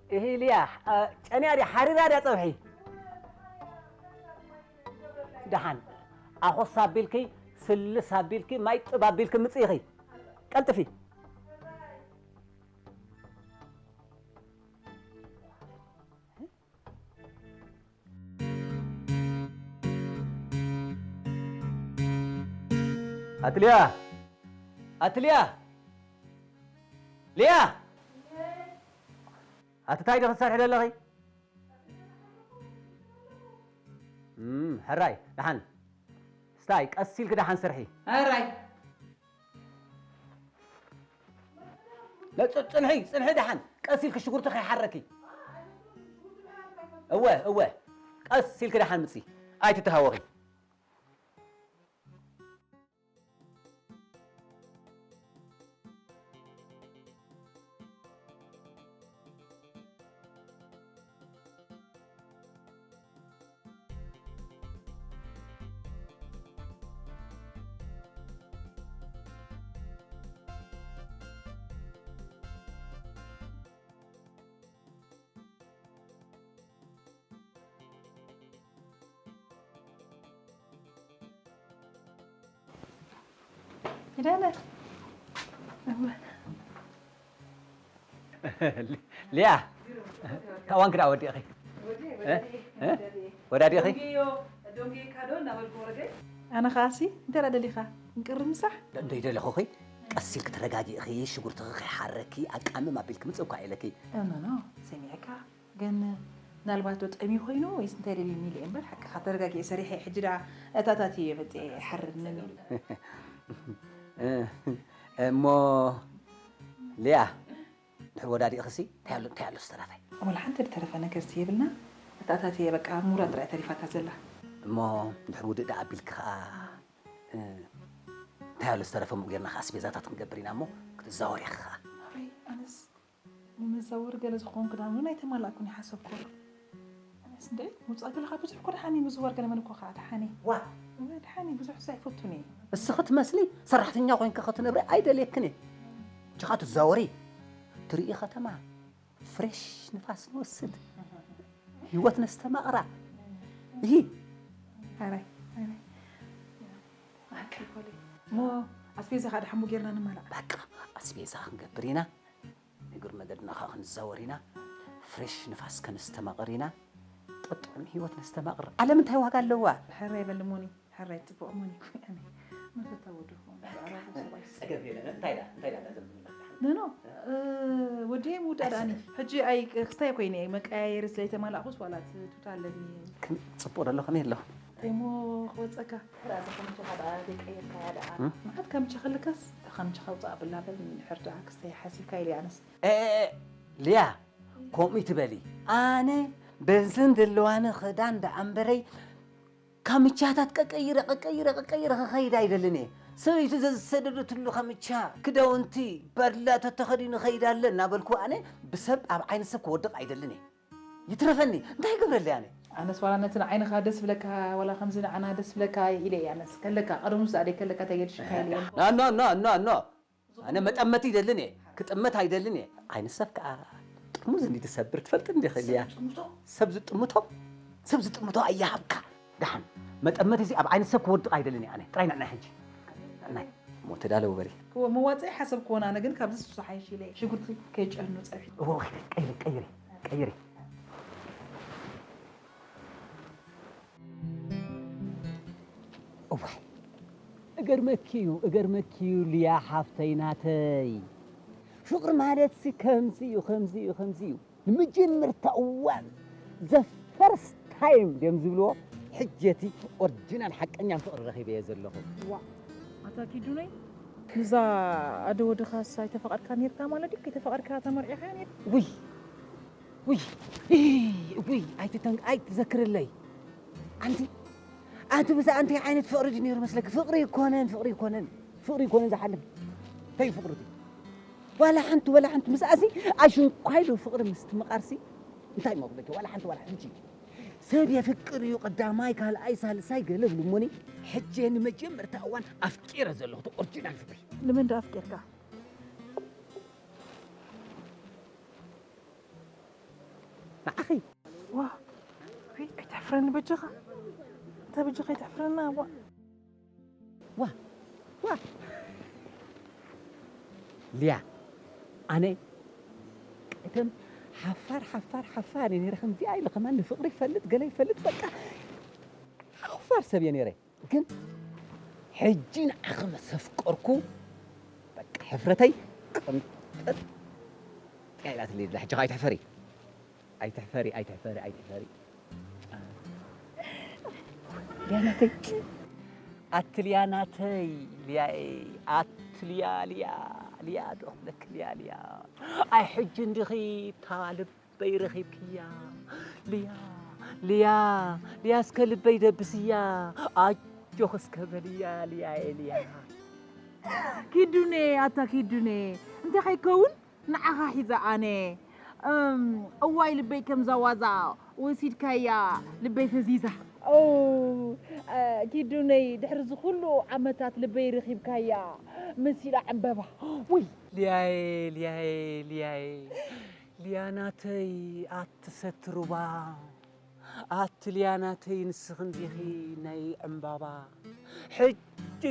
እሂ፣ ሊያ፣ አ፣ ጨንያ ድያ ሓሪራ ድያ ጸብሒ? ደሓን፣ ኣኾስ ኣቢልኪ፣ ስልስ ኣቢልኪ፣ ማይ ጥብ ኣቢልኪ ምጽኢኺ። ቀልጥፊ። ኣትልያ! ኣትልያ! ልያ! ኣቲ ታይ ዶ ክትሰርሒ ዘለኺ? እም፣ ሕራይ፣ ደሓን። ስታይ፣ ቀስ ኢልኪ ደሓን ስርሒ። ሕራይ። ለ-፣ ጽ-፣ ጽንሒ፣ ጽንሒ ደሓን። ቀስ ኢልኪ ሽጉርቲ ከይሓረኪ። እወ፣ እወ። ቀስ ኢልኪ ደሓን ምጺ። ኣይትተሃወኺ። ኪዳነ። ሊያ፣ ታዋን ክዳ ወዲእኺ? እ? እ? ወዳዲእኺ? ኣነ ኸኣሲ፣ እንታይ ደኣ ደሊኻ? እንቅሪ ምሳሕ? ደ-፣ ደይደለኹኺ? ቀስ ኢልኪ ተረጋጊእኺ፣ ሽጉርትኺ ከይሓረኪ፣ ኣቃምም ኣቢልኪ ምጽእ እኳ ኢለኪ። ኖ፣ ኖ፣ ሰሚዐካ። ግን ምናልባት ዶ ጠምዩ ኮይኑ ወይስ እንታይ ደልዩኒ ኢለ እየ እምበር፣ ሓቅኻ ተረጋጊኤ ሰሪሐ፣ ሕጂ ደኣ እታታት እየ መጺኤ ይሓርር ነኒ። እሞ ሊያ፣ ድሕሪ ወዳዲእኽሲ እንታይ ኣሎ፣ እንታይ ኣሎ ዝተረፈ? ወላ ሓንቲ ዝተረፈ ነገርሲ የብልና። እታታት እየ በቃ ምውራድ ጥራይ ተሪፋታ ዘላ። እሞ ድሕሪ ውድእ ደኣ ኣቢልኪ ኸኣ፣ እ፣ እንታይ ኣሎ ዝተረፈ? እሞ ጌርና ኸኣ ኣስቤዛታት ክንገብር ኢና እሞ ክትዛወሪ ኢኺ ኸኣ። ኣበይ ኣነስ ንመዛወሪ ገለ ዝኸውን ክዳን እውን ኣይተማላእኩን ይሓሰብኩ። ኣነስ እንደ ምውፃእ ገለኻ ብዙሕ እኮ ደሓኒ፣ ምዝዋር ገለ መን እኮ ከዓ ደሓኒ። ዋ! እወ፣ ደሓኒ ብዙሕ ሳ ኣይፈቱን እየ። እስኺ ትመስሊ ሰራሕተኛ ኮይንኪ ክትነብሪ ኣይደልየክን እየ። ችኻ ትዛወሪ፣ ትርኢ ከተማ፣ ፍሬሽ ንፋስ ንወስድ፣ ህይወት ነስተማቕራ። እሂ። ኣራይ፣ ኣራይ። ኣኪ ኮለይ። እሞ ኣስቤዛ ከዓ ደሓን ጌርና ንማላእ። በቃ ኣስቤዛ ክንገብር ኢና። እግር መገድና ኸዓ ክንዛወር ኢና። ፍሬሽ ንፋስ ከነስተማቕር ኢና። ጠጥዑም ህይወት ነስተማቕር። ዓለም እንታይ ዋጋ ኣለዋ? ሕራይ በሊ ሞኒ፣ ሕራይ ጽቡቕ ሞኒ እኮ እያ። መፈታ ወዲ እኮ፣ ብዕራቡ ሰብኣይ። ጸገም የለን። እንታይ ዳ፣ እንታይ ዳ፣ እንታይ ዳ፣ ኖ፣ ኖ፣ እ፣ ወዲ እየ ምውዳእ ደኣኒ። ሕጂ ኣይ፣ ክስታይ ኮይነ እየ፣ መቀያየሪ ስለ ዘይተማላእኩስ ዋላ እቲ ቱታ ኣለኒ። ከም ጽቡቕ ደሎ ከመይ ኣሎ? እንታይ እሞ ክወጸካ? ሕራይ ከምችኻ ደኣ ዘይቀየርካያ ደኣ። እም? መዓት ከምችኻ ልካስ፣ ከምችኻ ውጻእ ብላ በል፣ እንድሕር ደኣ ክስታይ ሓሲብካ ኢለ ኣነስ። ኤ፣ ኤ፣ ኤ፣ ሊያ፣ ከምኡ ትበሊ። ኣነ በዝን ዘለዋኒ ክዳን ደኣ እምበረይ፣ ካምቻታት ቀቀይረ፣ ቀቀይረ፣ ቀቀይረ ክኸይድ ኣይደልን እየ። ሰበይቱ ዘዝሰደደትሉ ካምቻ፣ ክዳውንቲ፣ ባድላ ተተኸዲኑ ኸይድ ኣለ እናበልኩ ኣነ ብሰብ፣ ኣብ ዓይኒ ሰብ ክወድቕ ኣይደልን እየ። ይትረፈኒ፣ እንታይ ይገብረለይ ኣነ? ኣነስ ዋላ ነቲ ንዓይንኻ ደስ ብለካ፣ ዋላ ከምዚ ንዓና ደስ ብለካ ኢለ እየ ኣነስ። ከለካ፣ ቀደሙስ ኣደይ ከለካ ተገድሽካ ኢለ እየ። ና፣ ና፣ ና፣ ና፣ ና። ኣነ መጠመት ይደልን እየ፣ ክጥመት ኣይደልን እየ። ዓይኒ ሰብ ከኣ ጥርሙዝ እንዲ ትሰብር ትፈልጥ እንዲኺ ሊያ? ሰብ ዝጥምቶ? ሰብ ዝጥምቶ? ሰብ ዝጥምቶ ኣይሃብካ። ደሓን፣ መጠመት እዚ ኣብ ዓይኒ ሰብ ክወድቕ ኣይደልን እየ ኣነ። ጥራይ ንዕና ሕጂ። ናይ፣ እሞ ተዳለዉ በሊ። እወ፣ መዋጽኢ ሓሰብክዎን ኣነ ግን ካብዚ ሱሱ ሓይሽ ኢለ እየ። ሽጉርቲ ከይጨኑ ጸብሒ። እወ፣ እወ፣ ቀይሪ፣ ቀይሪ፣ ቀይሪ። እዋይ፣ እገርመኪ እዩ፣ እገርመኪ እዩ ሊያ ሓፍተይ ናተይ። ፍቕሪ ማለትሲ ከምዚ እዩ፣ ከምዚ እዩ፣ ከምዚ እዩ። ንመጀመርታ እዋን፣ the first time ድዮም ዝብልዎ፣ ሕጂ እቲ ኦሪጂናል ሓቀኛ ፍቕሪ ረኺበዮ ዘለኹ። ዋ፣ ኣታ ኪዱነይ፣ ምስዛ ኣደ ወድኻስ ኣይተፋቐርካ ኔርካ ማለት ድዩ? ከይተፋቐርካ ተመርዒኻ ኔርካ? ውይ፣ ውይ፣ ውይ፣ ኣይትተን-፣ ኣይትዘክርለይ። ኣንቲ፣ ኣንቲ ብዛ ኣንቲ ዓይነት ፍቕሪ ድዩ ነይሩ መስለኪ? ፍቕሪ ይኮነን፣ ፍቕሪ ይኮነን፣ ፍቕሪ ይኮነን ዝሓልም። እንታይ እዩ ፍቕሪ እቲ? ዋላ ሓንቲ፣ ዋላ ሓንቲ ምስኣሲ ኣሽንኳይሉ ፍቕሪ ምስትምቓርሲ እንታይ እሞ ክብለኪ? ዋላ ሓንቲ፣ ዋላ ሓንቲ። ሰብ የፍቅር እዩ ቀዳማይ፣ ካልኣይ፣ ሳልሳይ ገለ ብሉ እሞኒ። ሕጂ ንመጀመርታ እዋን ኣፍቂረ ዘለኹ፣ እቲ ኦሪጂናል ፍቕሪ። ንመን ደኣ ኣፍቂርካ? ንዓኺ። ዋ፣ ውይ፣ ኣይተሕፍረኒ በጃኻ። እንታይ በጃኻ ኣይተሕፍረና፣ ዋ። ዋ፣ ዋ። ሊያ፣ ኣነ ቀደም ሓፋር፣ ሓፋር፣ ሓፋር እየ ነይረ። ከምዚኣ ኢለ ከማን ንፍቕሪ ይፈልጥ፣ ገለ ይፈልጥ፣ በቃ ሓፋር ሰብ እየ ነይረ። ግን ሕጂ ንዓኺ ምስ ኣፍቀርኩ፣ በቃ ሕፍረተይ ቅንጥጥ ኢላትለይ ኣላ። ሕጂ ኸኣ ኣይትሕፈሪ። ኣይትሕፈሪ፣ ኣይትሕፈሪ፣ ኣይትሕፈሪ። ሊያ ናተይ። ኣቲ ሊያ ናተይ፣ ሊያኤ፣ ኣቲ ሊያ፣ ሊያ፣ ሊያ ዶ ክብለኪ ሊያ፣ ሊያ። ኣይ ሕጂ እንዲኺ እታ ልበይ ረኺብክያ። ሊያ፣ ሊያ፣ ሊያ እስከ ልበይ ደብስያ። ኣጆኺ እስከ በልያ፣ ሊያኤ፣ ሊያ። ኪዱኔ፣ ኣታ ኪዱኔ፣ እንታይ ከይከውን ንዓኻ ሒዘ ኣነ። እም፣ እዋይ ልበይ ከምዛ ዋዛ ወሲድካያ፣ ልበይ ፈዚዛ። ኦ፣ እ፣ ኪዱነይ፣ ድሕሪ እዚ ኩሉ ዓመታት ልበይ ረኺብካያ፣ መሲላ ዕምበባ። ውይ! ሊያየ፣ ሊያየ፣ ሊያየ፣ ሊያ ናተይ ኣቲ ሰቲ ሩባ፣ ኣቲ ሊያ ናተይ ንስኺ እንዲኺ ናይ ዕምባባ። ሕጂ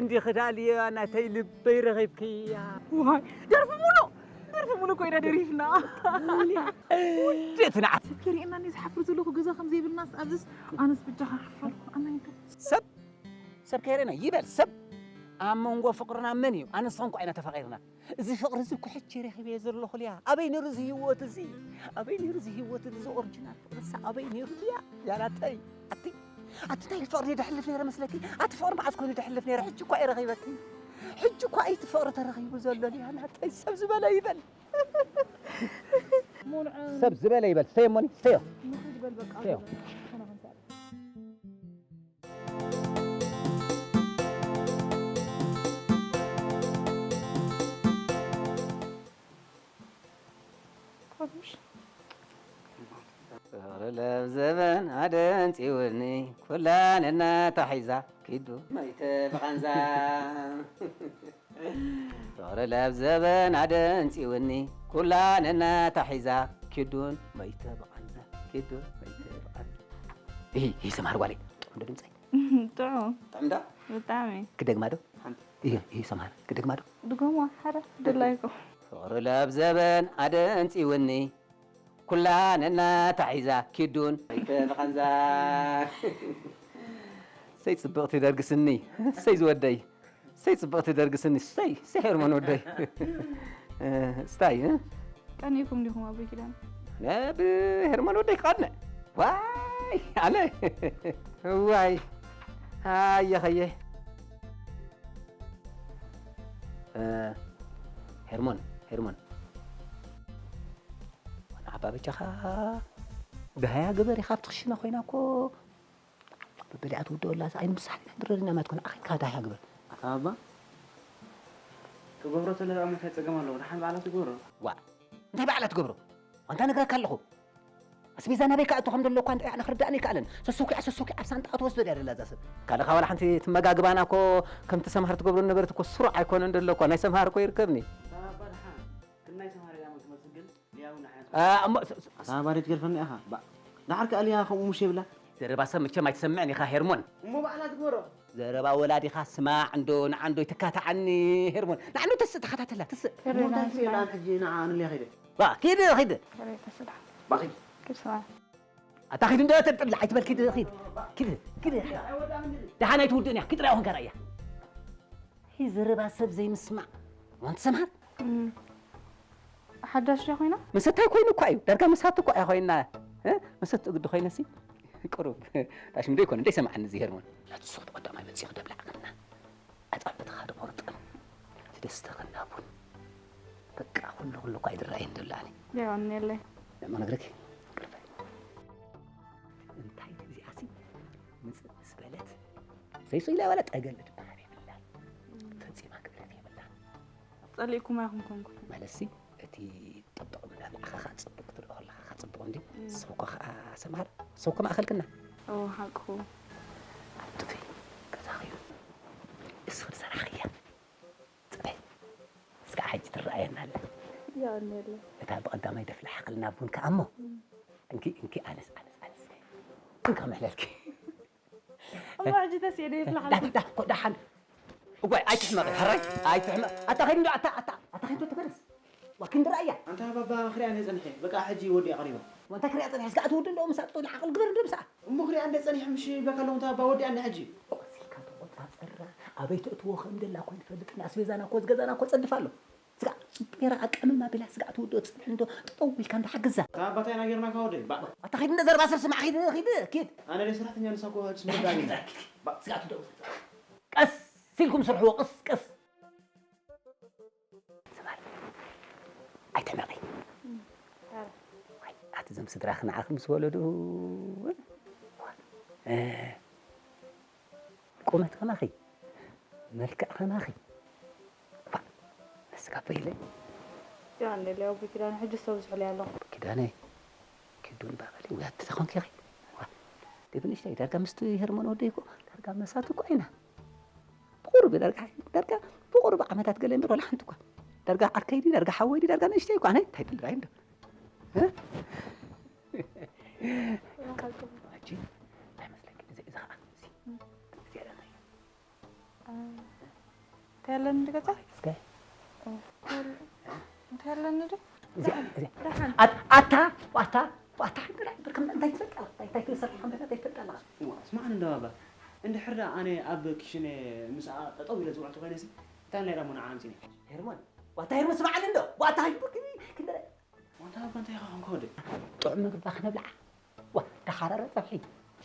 እንዲኺ ዳኣ ሊያ ናተይ ልበይ ረኺብክያ። ዋይ፣ ደርፊ ሙሉእ፣ ደርፊ ሙሉእ ኮይና ደሪፍና። ውድእቲ ንዓ። ሰብ ከይርእየና እንድየ ዝሓፍር ዘለኹ፣ ገዛ ከም ዘይብልናስ ኣብዚስ፣ ኣነስ ብጃኻ ሓፈርኩ። ኣነ ይንዶ። ሰብ፣ ሰብ ከይርእየና ይበል ሰብ። ኣብ መንጎ ፍቕርና መን እዩ? ኣነስ ኾንኩ ኣይና ተፋቒርና። እዚ ፍቕሪ እዚ እኮ ሕጂ ረኺበዮ ዘለኹ ሊያ። ኣበይ ነይሩ እዚ ህይወት እዚ? ኣበይ ነይሩ እዚ ህይወት እዚ ኦሪጂናል ፍቕሪ? እሳ ኣበይ ነይሩ ሊያ? ያ ናተይ። ኣቲ፣ ኣቲ እንታይ ፍቕሪ ደሕልፍ ነይረ መስለኪ? ኣቲ ፍቕሪ መዓዝ ኮይኑ ደሕልፍ ነይረ? ሕጂ እኳ እየ ረኺበኪ። ሕጂ እኳ እዩ እቲ ፍቕሪ ተረኺቡ ዘሎ ሊያ ናተይ። ሰብ ዝበለ ይበል። ሙንዐ ሰብ ዝበለ ይበል። ስተዮ እሞኒ፣ ስተዮ። ንኽድ በል በቃ። ስተዮ። ከና ክንሳእ። ፍቕሪ ለብ ዘበን ኣደንጺውኒ፣ ኩላ ነናታ ሒዛ ኪዱ መይተ ብቓንዛ። ፍቕሪ ለብ ዘበን ኣደንጺውኒ፣ ኩላ ነናታ ሒዛ ኪዱን መይተ ብቓንዛ፣ ኪዱን መይተ ብቓንዛ። ይሂ፣ ይሂ ሰምሃር ጓለይ፣ ጥዑም ዶ ድምጸይ? ጥዑም። ጥዑም ዶ? ብጣዕሚ። ክደግማ ዶ? ሓንቲ። ይሂ፣ ይሂ ሰምሃር፣ ክደግማ ዶ? ድገሞ፣ ሓረ፣ ድላይኩም። ፍቕሪ ለብ ዘበን ኣደንጺውኒ፣ ኩላ ነናታ ሒዛ ኪዱን መይተ ብቓንዛ። ሰይ ጽብቕቲ ደርግስኒ፣ ሰይ ዝወደይ። ሰይ ጽብቕቲ ደርግስኒ፣ ሰይ፣ ሰይ ሄርሞን ወደይ። እ፣ ስታይ፣ እ? ቀኒእኩም ዲኹም ኣቦይ ኪዳነ? ኣነ ብሄርሞን ወደይ ክቐንእ? ዋይ፣ ኣነ? እዋይ፣ ኣየ ኸየ። እ፣ ሄርሞን፣ ሄርሞን። ዋና ዓባ በጃኻ ደሃያ ግበር ኢኻ ኣብቲ ክሽነ ኮይና እኮ በበሊዓ ትውድኦ ኣላ፣ እዛ ኣይንብሳሕ ኢና፣ ድረርና ማለት ኮነ፣ ኣኺልካ ዳሃ ግበር። ኣታ ኣባ፣ ክገብሮ ተለ ደኣ እንታይ ጸገም ኣለዎ? ደሓን ባዕላ ትገብሮ። ዋእ፣ እንታይ ባዕላ ትገብሮ? ኣንታ ነግረካ ኣለኹ። ኣስቤዛ ናበይ ክኣቱ ከም ዘሎ እኳ እንታይ ኣነ ክርዳእኒ ኣይከኣለን። ሰሰኪዓ፣ ሰሰኪዓ ኣብ ሳንጣኣ ትወስዶ ድያ ደላ እዛ ሰብ? ካልኻ ዋላ ሓንቲ ትመጋግባና እኮ ከምቲ ሰምሃር ትገብሮ ነበረት እኮ ስሩዕ ኣይኮነን ደሎ እኮ። ናይ ሰምሃር እኮ ይርከብኒ። ኣታ ኣባ፣ ደሓን፣ ግን ናይ ሰምሃር እያ መን ክመጽእ ግን? ሊያ እውን ንዓና ትኾን። አ፣ እሞ፣ ስ-፣ ስ-፣ ኣታ ባሪት ገርፈኒ ኢኻ። ባ-፣ ደሓር ከኣ ሊያ ከምኡ ሙሽ ይብላ። ዘረባ ሰብ መቸም ኣይትሰምዕን ኢኻ ሄርሞን። እሞ ባዕላ ትግበሮ። ዘረባ ወላዲኻ ስማዕ እንዶ፣ ንዓ እንዶ ይትካታዓኒ ሄርሞን። ንዓ እንዶ ተስእ ተኸታተላ፣ ተስእ። እሞ እንታይ ክርእየላ ሕጂ ንዓ ንሊያ ኸይደ? ባ፣ ኪድ፣ ኪድ። ባ፣ ኪድ። ኪድ ስማዕ። ኣታ ኪድ እንዶ ተጥልዕ ኣይትበል፣ ኪድ፣ ኪድ። ኪድ፣ ኪድ። ደሓን ኣይትውድእን እያ፣ ክትሪኣ እውን ከራ እያ። ሂ ዘረባ ሰብ ዘይምስማዕ። ዋንቲ ሰምሃር? እም። ሓዳሽ ድያ ኮይና? መሰታይ ኮይኑ እኳ እዩ። ዳርጋ መሳቲ እኳ እያ ኮይና። እ? መሰቲ ግዲ ኮይነሲ? ቅሩብ። ታሽም ዶ ይኮነ? ደይሰማዕኒ እዚ ሄርሞን። ናቱ ሶት ቀዳማይ መጺኹ ደብላዕክና። ኣጻብዕትኻ ዶ ቆርጥም። ደስተኸና ቡን። በቃ ኩሉ ኩሉ እኳ ይድረኣየን ደላኒ። የቐንየለይ። እሞ ነግረኪ። እንታይ እዚኣሲ ምጽእ ምስ በለት ሰይሶ ኢላ ዋላ ጠገል ትበሃል የብላን። ፈጺማ ክብረት የብላን። ጸሊእኩማ ኢኹም ኮንኩም። ማለትሲ እቲ ጥቕጥቕ ምናምን ንዓኻ ኸኣ ጽቡቕ ትሪኦ ከለኻ ኸኣ ጽቡቕ እንድዩ። እም። ንስኺ እኮ ኸኣ ሰምሃር፣ ንስኺ እኮ ማእኸልክና። እዎ፣ ሓቅኹ። ኣብ ጥፍኢ ገዛኺ እዩ። እስኺ ዝሰራሕኽያ። ጽበይ። እስከ ሕጂ ትረኣየና ኣላ። የቐንየለይ። እታ ብቐዳማይ ደፍላሓኽልና ቡን ከኣ እሞ። እም። እንኪ፣ እንኪ፣ ኣነስ፣ ኣነስ፣ ኣነስ። እንካ መሕለልኪ። እሞ ሕጂ ተስየ ዶ ይፍላሓልኩም? ዳ-፣ ዳ-፣ ኮ-፣ ደሓን። እዋይ፣ ኣይትሕመቒ፣ ሕራይ፣ ኣይትሕመ-፣ ኣታ ኸይድ እንዶ፣ ኣታ፣ ኣታ፣ ኣታ ኸይድ እንዶ ተመለስ። ዋ፣ ክንዲ ረኣያ። ኣንታ ባባ፣ ክሪኣ እንደ ጸኒሐ። በቃ፣ ሕጂ ወዲኣ ቀሪባ። ወንታ ክሪኣ ጸኒሐ፣ እስከ ኣቲ ውዲ እንዶ፣ ምስ ኣጥቶ ንዓቕል ግበር እንዶ፣ ምስኣ። እሞ ክሪኣ እንደ ጸኒሐ፣ ምሽ ይብለካ ኣለኹ፣ እንታ ባባ፣ ወዲኣ እንደ ሕጂ። ቆሲልካ ተቖጻጽራ፣ ኣበይ ተእትዎ ከም ደላ እኮ ኣይንፈልጥን። ኣስቤዛና እኮ፣ ገዛና እኮ ጸድፍ ኣሎ። ስጋዕ ጽቡቕ ጌራ ኣቀምም ኣቢላ ስጋዕ ትውድኦ፣ ጽንሕ እንዶ ጠጠው ኢልካ እንዶ ሓግዛ። እታ ኣባታይ ኢና ጌርናካ ወደይ፣ ባእ። ኣታ ኸይድ እንደ ዘረባ ሰብ ስማዕ፣ ኸይድ፣ ኸይድ፣ ኪድ። ኣነ ደይ ሰራሕተኛ፣ ንሳ እኮ ትስምዳ ኣላ። ኪድ፣ ኪድ፣ ኪድ። ስጋዕ ትውድኦ። ቀስ ኢልኩም ስርሕዎ፣ ቀስ፣ ቀስ። ስማዕ፣ ኣይትሕመቒ። ኣረ። ዋይ፣ ኣቲ እዞም ስድራኺ ንዓኺ ምስ ወለዱ፣ እ፣ ቁመት ከማኺ፣ መልክዕ ከማኺ። ፋ፣ ነስካ ፈይለ። ያ፣ እንደ ሊያው ብኪዳነ ሕጂ ሰብ ዝሕል ያለው። ኪዳነ፣ ኪዱን ባበሊ፣ ውያት ተኾንኪ ኺ። ዋ፣ ደብንሽተይ፣ ዳርጋ ምስቲ ሄርሞን ወደይ እኮ፣ ዳርጋ መሳቱ እኮ ኢና። ብቑሩብ ዳርጋ፣ ዳርጋ ብቑሩብ ዓመታት ገለ እምበር፣ ወላ ሓንቲ እኳ። ዳርጋ ዓርከይ ድዩ፣ ዳርጋ ሓወይ ድዩ፣ ዳርጋ ንእሽተይ እኳ፣ ኣነ እንታይ ትልራይ እንዶ። እ? ሕጂ እንታይ መስለኪ? እዚ፣ እዚ ኸዓ፣ እዚ፣ እዚኣ እንታይ? እንታይ ኣለኒ ድገዛ? እስከ። እንታይ ኣለኒ ዶ? እዚኣ፣ እዚኣ። ደሓን። ኣት-፣ ኣታ፣ ዋታ፣ ዋታ፣ ሕጂ ዳይ፣ ብርክ እንታይ ትፈልጥ ኣለኻ? እንታይ፣ እንታይ ትሰርሕ ከም ዘለኻ እንታይ ትፈልጥ ኣለኻ? እዋ፣ ስማዕኒ እንዶ ባባ። እንድሕር ደኣ ኣነ ኣብ ኪሽነ ምስኣ ጠጠው ኢለ ዝውዕል ተኾይነሲ፣ እንታይ ናይ ዳሞ ንዓ ኣምጺኒ? ሄርሞን፣ ዋታ ሄርሞን ስማዕኒ እንዶ። ዋታ ሄርሞን፣ ክንደረ ዋንታ ኣባ እንታይ ኢኻ ኮንካ ወደይ? ጥዑም ምግቢ ክንብልዓ። ዋ፣ ተሓራረ ጸብሒ።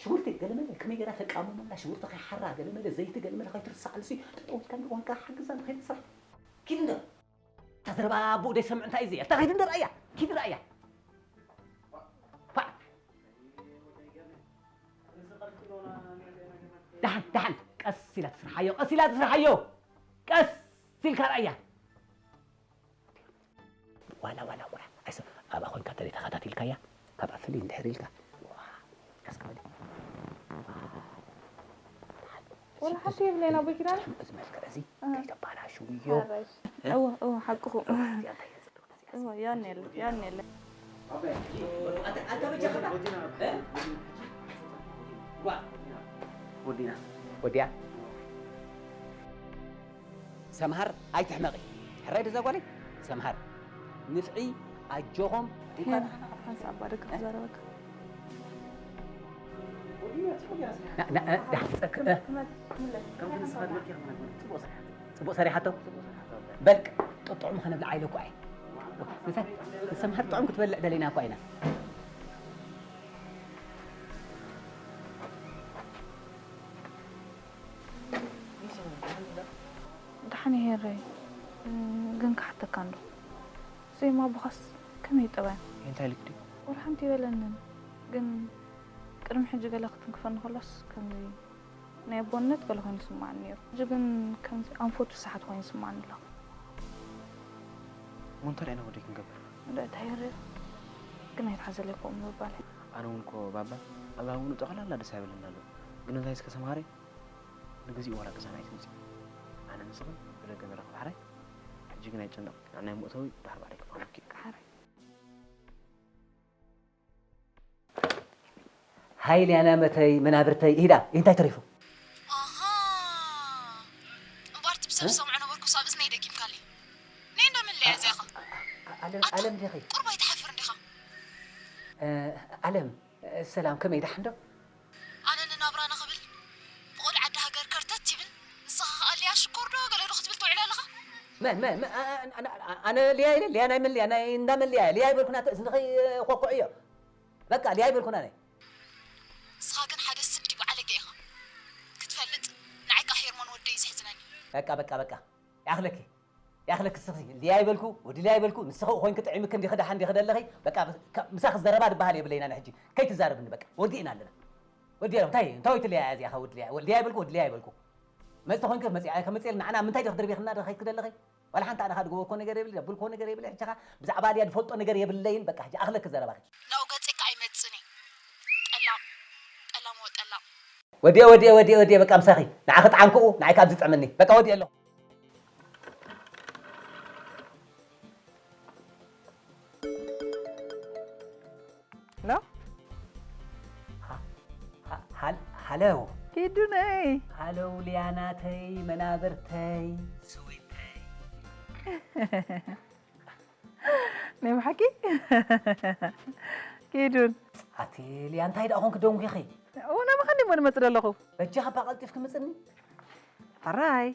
ሽጉርቲ ገለመለ ከመይ ጌራ ተቃምመላ፣ ሽጉርቲ ከይሓራ ገለመለ፣ ዘይቲ ገለመለ ከይትርስዓልሲ፣ ጠጠው ኢልካ እንዶ ዋንካ ሓግዛ ንኸይድ ስራሕ። ኪድ እንዶ። እታ ዘረባ ኣቦኡ ደይሰምዕ እንታይ እዩ ዘይ? እታ ኸይድ እንዶ ረኣያ። ኪድ ረኣያ። ፋ። ደሓን፣ ደሓን። ቀስ ኢላ ትስርሓዮ፣ ቀስ ኢላ ትስርሓዮ። ቀስ ኢልካ ረኣያ። ዋላ፣ ዋላ፣ ዋላ። ኣይሰ-፣ ኣብኣ ኮይንካ ተለይ ተኸታቲልካያ፣ ካብኣ ፍልይ እንድሕር ኢልካ፣ ዋ፣ ቀስ ክበል። ወላ ሓንቲ የብለይን ኣቦይ ኪዳነ። እዚ መልክዕ እዚ እ። ከይተባላሽውዮ። ሓራይ። እ? እወ፣ እወ፣ ሓቅኹ። እዚኣ እንታይ እያ ጽብቕቲ እዚኣ? እወ፣ ያኔለ፣ ያኔለ። ኣንተ፣ ኣንተ በጃኻ እ? ዋ። ወዲና። ወዲያ። ሰምሃር ኣይትሕመቒ። ሕራይ ድዛ ጓለይ? ሰምሃር። ንፍዒ ኣጆኹም። ሄና፣ ሓንሳብ ኣባ ደገ ክዛረበካ። ና-፣ ና-፣ እ፣ ዳሕጸክ፣ እ። ጽቡቕ ሰሪሓቶ። በል፣ ጥዑም ከነብልዓ ኢለ እኮ እየ። ንሰምሃር ጥዑም ክትበልዕ ደሊና እኮ ኢና። ደሓን እየ ሄረይ፣ ግን ክሓተካ እንዶ። ዜማ ኣቦኻስ ከመይ እዩ ጠባዮም? እንታይ ኢልክ ድዩ? ወላ ሓንቲ ኣይበለንን፣ ግን ቅድሚ ሕጂ ገለ ክትንክፈኒ ከሎስ ከምዚ ናይ ኣቦነት ገለ ኮይኑ ይስምዓኒ ነይሩ። ሕጂ ግን ከምዚ ኣንፈቱ ዝሰሓት ኮይኑ ይስምዓኒ ኣሎ። እሞ እንታይ ኢና ወደይ ክንገብር? እንዶ እንታይ ሄረይ፣ ግን ኣይትሓዘለይ ከምኡ ምባል። ኣነ እውን እኮ ባባ፣ ኣብ ኣቡኑ ጠቕላላ ደስ ኣይበለኒ ኣሎ። ግን እንታይ እስከ ሰምሃረይ፣ ንግዚኡ ዋላ ገዛና ኣይትምጺ። ኣነ ንስኽን ብደገ ንራኸብ ሓራይ። ሕጂ ግን ኣይጨነቕ። ንዓናይ መእተዊ ድሓር ባዕለይ ክፋኖኪ። ሓራይ። ሃይ ሊያና መተይ መናብርተይ ኢዳ እንታይ ተሪፉ? ኣሃ። እምበኣር እቲ ብሰብ እ? ዝሰምዖ ነበርኩ፣ ሳብ እዝነይ ደጊምካለይ። ነይ እንዳ መለያ እዚኣ ኢኻ። ኣ-፣ ኣ-፣ ኣለም፣ ኣታ፣ ኣለም ዲኺ? ቁሩብ ኣይትሓፍርን ዲኻ? እ፣ ኣለም፣ እ፣ ሰላም፣ ከመይ ደሓን ዶ? ኣነ ንናብራና ክብል ብቆልዓ ዓዲ ሃገር ከርተት ይብል፣ ንስኻ ኸኣ ሊያ ሽኮር ዶ ገለ ዶ ክትብል ትውዕል ኣለኻ? መን፣ መን፣ መን፣ ኣ-፣ ኣ-፣ ኣነ፣ ኣነ፣ ኣነ ሊያ ኢለ? ሊያ ናይ መን ሊያ? ናይ እንዳ መን ሊያ? ሊያ ኣይበልኩን፣ ኣተ እዝንኺ ኮኩዕዮ። በቃ፣ ሊያ ኣይበልኩን ኣነ። ንስኻ ግን ሓደ ስዲ ባዓለገ ኢኻ። ክትፈልጥ፣ ንዓይ ከኣ ሄርሞን ወደይ እዩ ዘሕዝነኒ። በቃ፣ በቃ፣ በቃ። ይኣኽለኪ። ይኣኽለኪ እስኺ ሊያ ይበልኩ፣ ወዲ ሊያ ይበልኩ፣ ንስኺ ኮይንኪ ጥዒምኪ እንዲኺ ደሓን እንዲኺ ደለኺ፣ በቃ፣ ከ-፣ ምሳኺ ዘረባ ድበሃል የብለይን ኣነ ሕጂ። ከይትዛረብኒ በቃ። ወዲእና ኣለና። ወዲ ሊያ፣ እንታይ፣ እንታይ ወይቲ ሊያ እዚኣ ኸ ወዲ ሊያ? ወዲ ሊያ ይበልኩ፣ ወዲ ሊያ ይበልኩ። መጽቲ ኮይንኪ መጽኣ፣ ከመጽኤል ንዓና ምንታይ ዲኺ ትድርብየኽና ዲኺ ትደለኺ? ዋላ ሓንቲ ኣነ ኸኣ ድገበርኮ ነገር የብለይ፣ ደብልኮ ነገር የብለይ፣ ሕጂ ኸኣ ብዛዕባ ሊያ ዝፈልጦ ነገር የብለይን፣ በቃ፣ ሕጂ ኣኽለኪ ዘረባኺ። ናብኡ ገጸይ ከኣ ኣይመጽእን እየ። ጠላም፣ ጠላም ወጠላም። ወዲየ፣ ወዲየ፣ ወዲየ፣ ወዲየ፣ በቃ ምሳኺ። ንዓኺ ጥዓምክኡ፣ ንዓይ ካብ ዝጥዕመኒ። በቃ ወዲየ ኣለኹ። ሎ? ሃ-፣ ሃ-፣ ሃል-፣ ሃለው። ኪዱነይ። ሃለው ሊያናተይ፣ መናብርተይ፣ ስዊተይ። ናይ ብሓቂ? ኪዱን። ኣቲ ሊያ፣ እንታይ ደኣ ኾንኪ ደንጒኺ? እወ፣ ናባኻ እንዲሞ ንመጽእ ዘለኹ። በጃኻ እባ ቀልጢፍኪ ምጽኒ። ሕራይ።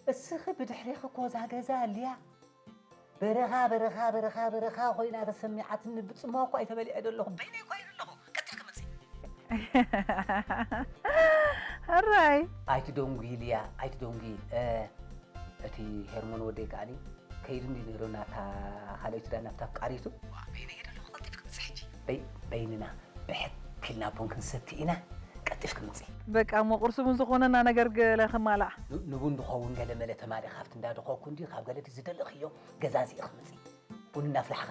እስኺ ብድሕሬኺ እኮ እዛ ገዛ ኣልያ በረኻ በረኻ በረኻ በረኻ ኮይና ተሰሚዓትኒ። ብጽምዋ እኳ ኣይተበሊዐ ዘለኹ፣ በይነይ እኳ እየ ዘለኹ። ቀልጢፍኪ ምጺ። ሕራይ። ኣይትደንጉዪ ልያ፣ ኣይትደንጉዪ። እ፣ እቲ ሄርሞን ወደይ ከኣኒ ከይዱ እንዲ ነይሩ ናታ ካልኣይቲ ዳ ናብታ ኣፍቃሪቱ። ዋ፣ በይነይ እየ ዘለኹ፣ ቀልጢፍኪ ምጺ ሕጂ። በይ-፣ በይንና ብሕት ኢልና ቡን ክንሰቲ ኢና። ቀልጢፍኪ ምጺ። በቃ እሞ ቁርሲ እውን ዝኾነና ነገር ገለ ክማላዕ። ን-፣ ንቡን ድኸውን ገለ መለ ተማሊኻ ኣብቲ እንዳ ድኾኩ እንዲ ካብ ገለ ድዩ ዝደለኽዮ ገዛዚእኺ ምጺ። ቡን እናፍላሕኻ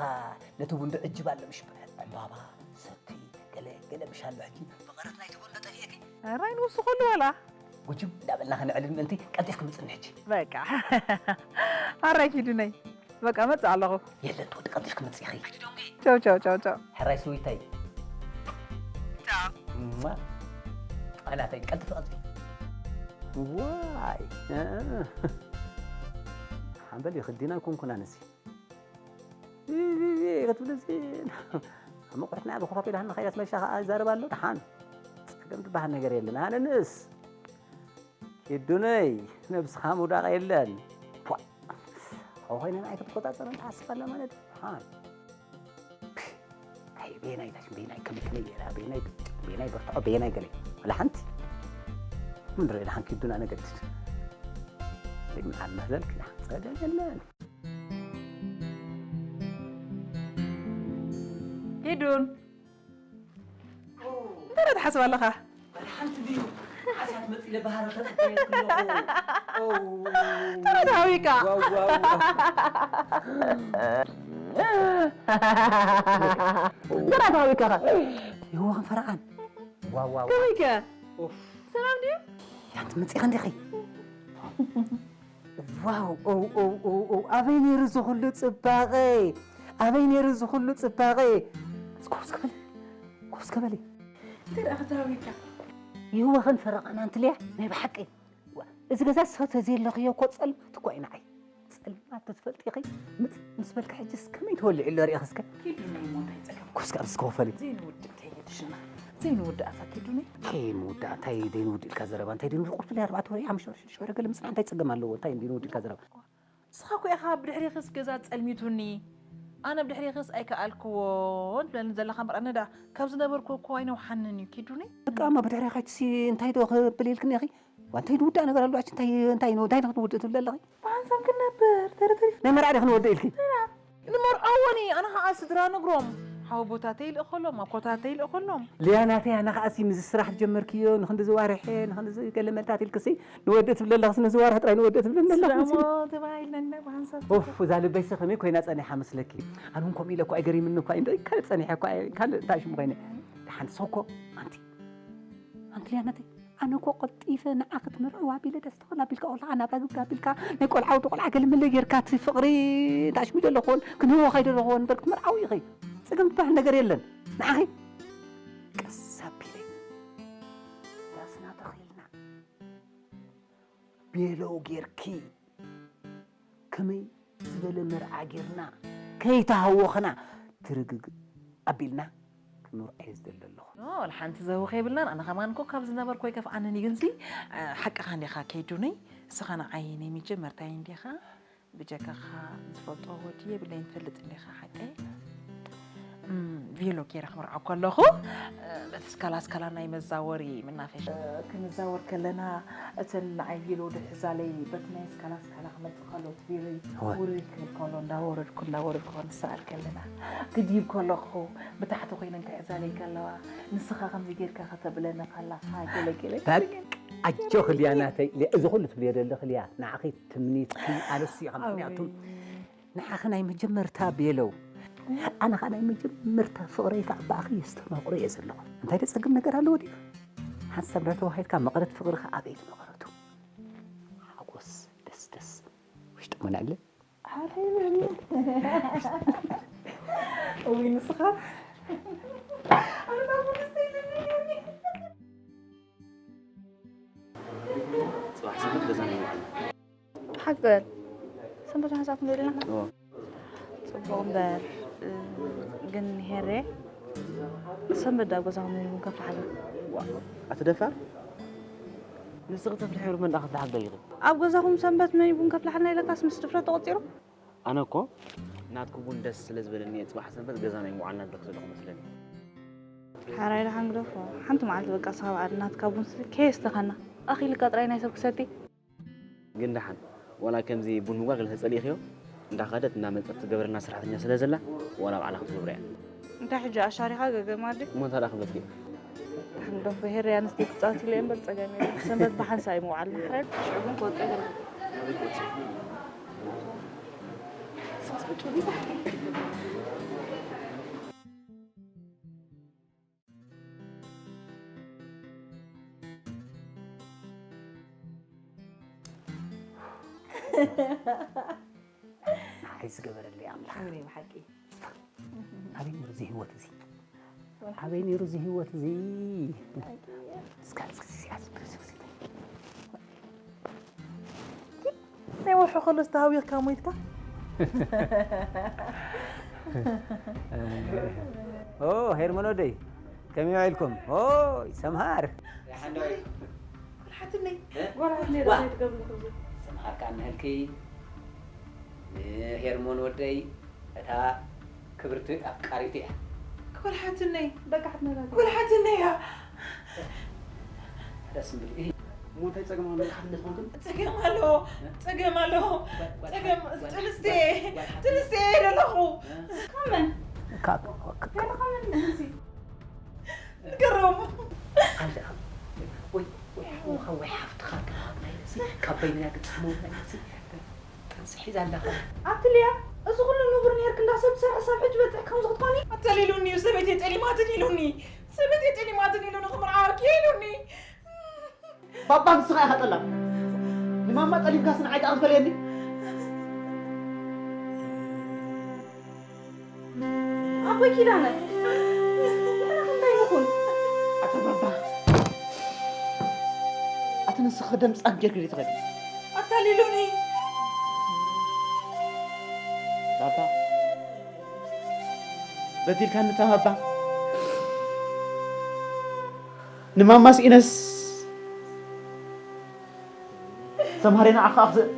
ነቲ ቡን ድዕጅብ ኣሎ ምሽ ዕምባባ ሰቲ ገለ ገለ ምሽ ኣሎ ሕጂ ፍቕረት ናይቲ ቡን ዶ ጠፊእኪ? ሕራይ ንውስኸሉ ዋላ። ጉጅብ እንዳበልና ከነዕልል ምእንቲ ቀልጢፍኪ ምጽኒ ሕጂ። በቃ ሕራይ ኪዱነይ። በቃ መጽእ ኣለኹ። የለን ትወዲ ቀልጢፍኪ ምጽኢኺ። ቻው ቻው ቻው ቻው። ሕራይ ስዊተይ። ቻው። እማ ኣናተይ ቀልጥፊ ቀልጥፊ። ዋይ ሓንበል ይኽዲና ይኮንኩና ነሲ ክትብል እዚ ኣብ መቑሕትና ብኮፋ ፔዳ ንኸይዳ ስለሻ ከዓ ይዛረብ ኣሎ። ደሓን ጸገም ዝበሃል ነገር የለን። ኣነ ንእስ ኪዱነይ ነብስኻ ምውዳቕ የለን። ኳ፣ ካብኡ ኮይነ ንዓይ ክትቆጻጸረን ትሓስብ ኣላ ማለት እዩ። ሓን። ኣይ፣ ቤናይ ታሽ፣ ቤናይ ከመይ፣ ከመይ ገይራ፣ ቤናይ፣ ቤናይ በርትዖ፣ ቤናይ ገለ። ወላ ሓንቲ። ምን ርእ፣ ደሓን ኪዱና ነገድድ። ምን ዓል መህዘል ክዳ፣ ጸገም የለን። ኪዱን። እንታይ ትሓስብ ኣለኻ? ሓንቲ ድዩ ዓሳት መፂለ ባህሪ ከጥበየት ኣለኹ። እንታይ ተሃዊካ? እንታይ ተሃዊካ? ይህወኽን ፈረቓን። ዋዋው። ከመይከ? ሰላም ድዩ? ያንት መፂኻ እንዲኺ? ዋው ኦው ኦው ኦው ኦው ኣበይ ነይሩ እዚ ኩሉ ፅባቐ ኣበይ ነይሩ እዚ ኩሉ ፅባቐ ኮስ ክበል ኮስ ክበል እንታይ ደኣ ክተራዊካ ይህወኸን ፈረቓና እንትልያ ናይ ብሓቂ እዚ ገዛ ሰተ ዘለኽዮ እኮ ፀልማት እኮ እዩ ንዓይ ፀልማት ትትፈልጢ ኢኺ ምፅ ምስ በልካ ሕጅስ ከመይ ተወሊዑ ኣሎ ሪኢኺ እስከ ኪዱ ናይ ሞንታይ ፀገም ኮስ ካብ እስከ ወፈሊ ዘይንውድእ እንታይ የድሽና ዘይንውድእ ኣታ ኪዱ ናይ ከይ ምውዳእ እንታይ ዘይንውድእ ኢልካ ዘረባ እንታይ ደይንውድእ ቁርሲ ናይ ኣርባዕተ ወርሒ ሓሙሽተ ወርሒ ሽወረ ገለ ምፅና እንታይ ፀገም ኣለዎ እንታይ ደይንውድእ ኢልካ ዘረባ ንስኻ እኮ ኢኻ ብድሕሪኽስ ገዛ ጸልሚቱኒ ኣነ ብድሕሪኽስ ኣይከኣልክዎን ትብለኒ ዘለኻ እምበር ኣነ ደኣ ካብ ዝነበርኩ እኮ ኣይነውሓንን እዩ ኪዱኒ በቃ እሞ ብድሕሪኻ ሲ እንታይ ዶ ክብል ኢልክኒ ኢኺ ዋ እንታይ ዝውዳእ ነገር ኣሎ ኣች እንታይ እንታይ እንታይ ንኽትውድእ ትብል ኣለኺ ብሓንሳብ ክንነብር ተረተሪፍ ናይ መርዓ ዶ ክንወድእ ኢልኪ ንመርዓወኒ ኣነ ኸዓ ስድራ ነግሮም ሓወቦታተይ ይልእኸሎም ኣኮታተይ ይልእኸሎም ልያ ናተይ ኣነ ኸዓ ሲ ምዚ ስራሕ ጀመርክዮ ንኽንዲ ዝዋርሐ ንኽንዲ ገለ መልታት ኢልክሲ ንወዲ ትብለ ኣለኽሲ ነዚ ዋርሕ ጥራይ ንወዲ ትብለኒ ኣለኽሲ ስዳሞ ተባሂልና ኢና ብሓንሳብ ኡፍ እዛ ልበይሲ ከመይ ኮይና ጸኒሓ መስለኪ ኣነ እውን ከምኡ ኢለ እኳ ኣይገሪምኒ እኳ እንዶ ካልእ ጸኒሐ እኳ ካልእ እንታይ ሽሙ ኮይነ ሓንቲ ሰው እኮ ኣንቲ ኣንቲ ልያ ናተይ ኣነ እኮ ቀልጢፈ ንዓ ክትምርዕዋ ኣቢለ ደስ ትኽእል ኣቢልካ ቆልዓ ናብራ ግብር ኣቢልካ ናይ ቆልዓ ወዲ ቆልዓ ገለመለ ጌርካ እቲ ፍቕሪ እንታይ ሽሙ ዘሎ ክኾን ክንህወ ከይደ ዶ ክኾን እምበር ክትምርዓዊ ኢኺ ጸገም ዝበሃል ነገር የለን ንዓኺ ቀስ ኣቢለ ዳስና ተኺልና ቤሎ ጌርኪ ከመይ ዝበለ መርዓ ጌርና ከይተሃወኽና ትርግግ ኣቢልና ክምርዖ እየ ዝደሊ ኣለኹ። ኖ፣ ወላ ሓንቲ ዘህውኽ የብልናን። ኣነ ኸማን እኮ ካብ ዝነበርኩ ኣይከፍኣንን እዩ። ግንሲ፣ እ፣ ሓቅኻ እንዲኻ ከይዱነይ። ንስኻ ንዓይ ናይ መጀመርታይ እንዲኻ። ብጀካኻ ዝፈልጦ ወዲ የብለይን ትፈልጥ እንዲኻ ሓቀይ። እም፣ ቬሎ ገይረ ክምርዓው ከለኹ፣ እ፣ በቲ ስካላ ስካላ ናይ መዛወሪ መናፈሻ ክንዛወር ከለና፣ እተን ንዓይ ቬሎ ድሕዛለይ በቲ ናይ ስካላ ስካላ ክመጽእ ከሎ፣ እቲ ቬሎይ እወ። ውርድ ክብል ከሎ፣ እንዳወረድኩ፣ እንዳወረድኩ ክንስኣል ከለና፣ ክድይብ ከለኹ፣ ብታሕቲ ኮይነን ክሕዛለይ ከለዋ፣ ንስኻ ከምዚ ጌርካ ከተብለኒ ከላኻ፣ ገለ ገለ። በቃ፣ ኣጆኺ ልያ ናተይ፣ ልያ፣ እዚ ኩሉ ትብልዮ ዘለኺ ልያ፣ ንዓኺ ትምኒትኪ ኣለሲ ኢኻ፣ ምኽንያቱ ኣውይ። ንዓኺ ናይ መጀመርታ ቤለው ኣነ ኸዓ ናይ መጀመርታ ፍቕረይ ከዓ ብኣኺ የስተማቕሮ እየ ዘለኹ እንታይ ዶ ጸግም ነገር ኣለዎ ድዩ ሓንሳብ ዶ ተዋሂድካ መቐረት ፍቕሪ ኸዓ ኣበይ መቐረቱ ሓጎስ ደስደስ ውሽጢ መናለ እውይ ንስኻ ጽባሕ ሰንበት ገዛ ንመጽእ። ሓቂ በል። ሰንበት መሓዛት ንርኢ ኣለና። እዎ። ጽቡቕ እምበር፣ እ፣ ግን ሄሬ፣ ሰንበት ዳ ኣብ ገዛኹም ነይርኩም ከፍልሓልና? ዋ፣ ኣቲ ደፋር። ንስኺ ተፍልሒ ሩመን ዳኣ ክትልሓስ ደሊኺ? ኣብ ገዛኹም ሰንበት መን ቡን ከፍልሓልና ኢለካስ ምስ ድፍረት ተቖጺሩ? ኣነ እኮ ናትኩ ቡን ደስ ስለ ዝበለኒ እየ ጽባሕ ሰንበት ገዛና ይምውዓልና ዘለኹ ዘለኹ መስለኒ። ሓራይ ደሓን ግደፎ። ሓንቲ መዓልቲ በቃ ሳብ ናትካ ቡን ስለ ከየስተኻና ኣኺልካ ጥራይ ናይ ሰብ ክሰቲ። ግን ደሓን ዋላ ከምዚ ቡን ምጓ ገለ ተጸሊእኽዮ እንዳኸደት እንዳመጸት ትገብረና ሰራሕተኛ ስለ ዘላ ዋላ ባዕላ ክትገብሮ እያ። እንታይ ሕጂ ኣሻሪኻ ገገማ ኣዲ? እሞ እንታይ ደኣ ክብለኪ እየ? ደሓን ግደፎ። ሄሪ ኣንስቲ ክጻወት ኢለ እምበር ጸገም የለን። ሰንበት ብሓንሳእ እዩ ምውዓልና። ሕራይ ሽዑ ግን ክወጽእ ገለ ንዓይ ዝገበረለይ ኣምላኽ ኣሜን ብሓቂ ኣበይ ነይሩ እዚ ህይወት እዚ ኣበይ ነይሩ እዚ ህይወት እዚ እስካ እስኪ እስኪ እስኪ እስኪ ናይ ወርሑ ከሎ ዝተሃዊኽካ ሞይትካ ኦ ሄርሞን ወደይ ከመይ ውዒልኩም ኦይ ሰምሃር ሓትነይ ዋ ሰምሃር ከኣ እንሀልኪ ሄርሞን ወደይ እታ ክብርቲ ኣፍቃሪቱ እያ ኮልሓትነይ በቃ ሓትነይ ኮልሓትነይ እያ ደስ ምብል እሞ እንታይ ጸገም ኣሎ ሓትነት ኮንክን? ጸገም ኣሎ ጸገም ኣሎ ጸገም ጥንስቲ ጥንስቲ እየ ዘለኹ ካመን ካብ ገለ ካመን ጥንስቲ ንገሮም ኣንተ ወይ ወይ ሓውኻ ወይ ሓፍትኻ ናይ ነፍሲ ካብ በይንና ግጥሞ ናይ ነፍሲ ጥንሲ ሒዛ ኣለኻ ኣቲ ሊያ እዚ ኩሉ ንቡር ነርክ እንዳ ሰብ ትሰርሒ ሰብ ሕጂ በጽሕ ከምዚ ክትኮኒ ኣተሊሉኒ እዩ ሰበይተይ ጠሊማትን ኢሉኒ ሰበይተይ ጠሊማትን ኢሉኒ ክምርዓወኪ ኢሉኒ ባባ ንስኻ ኢኻ ጠላም ንማማ ጠሊምካስ ንዓይ ከኣ ክትፈልየኒ ኣቦይ ኪዳነ እንታይ ይኹን ኣታ ባባ ኣቲ ንስኻ ደም ጻን ጌርክ ዶ ትኸዲ ኣታሊሉኒ ባባ በዲልካኒ እታ ባባ ንማማ ስኢነስ ሰምሃሬ ንዓኻ ኣኽዝእ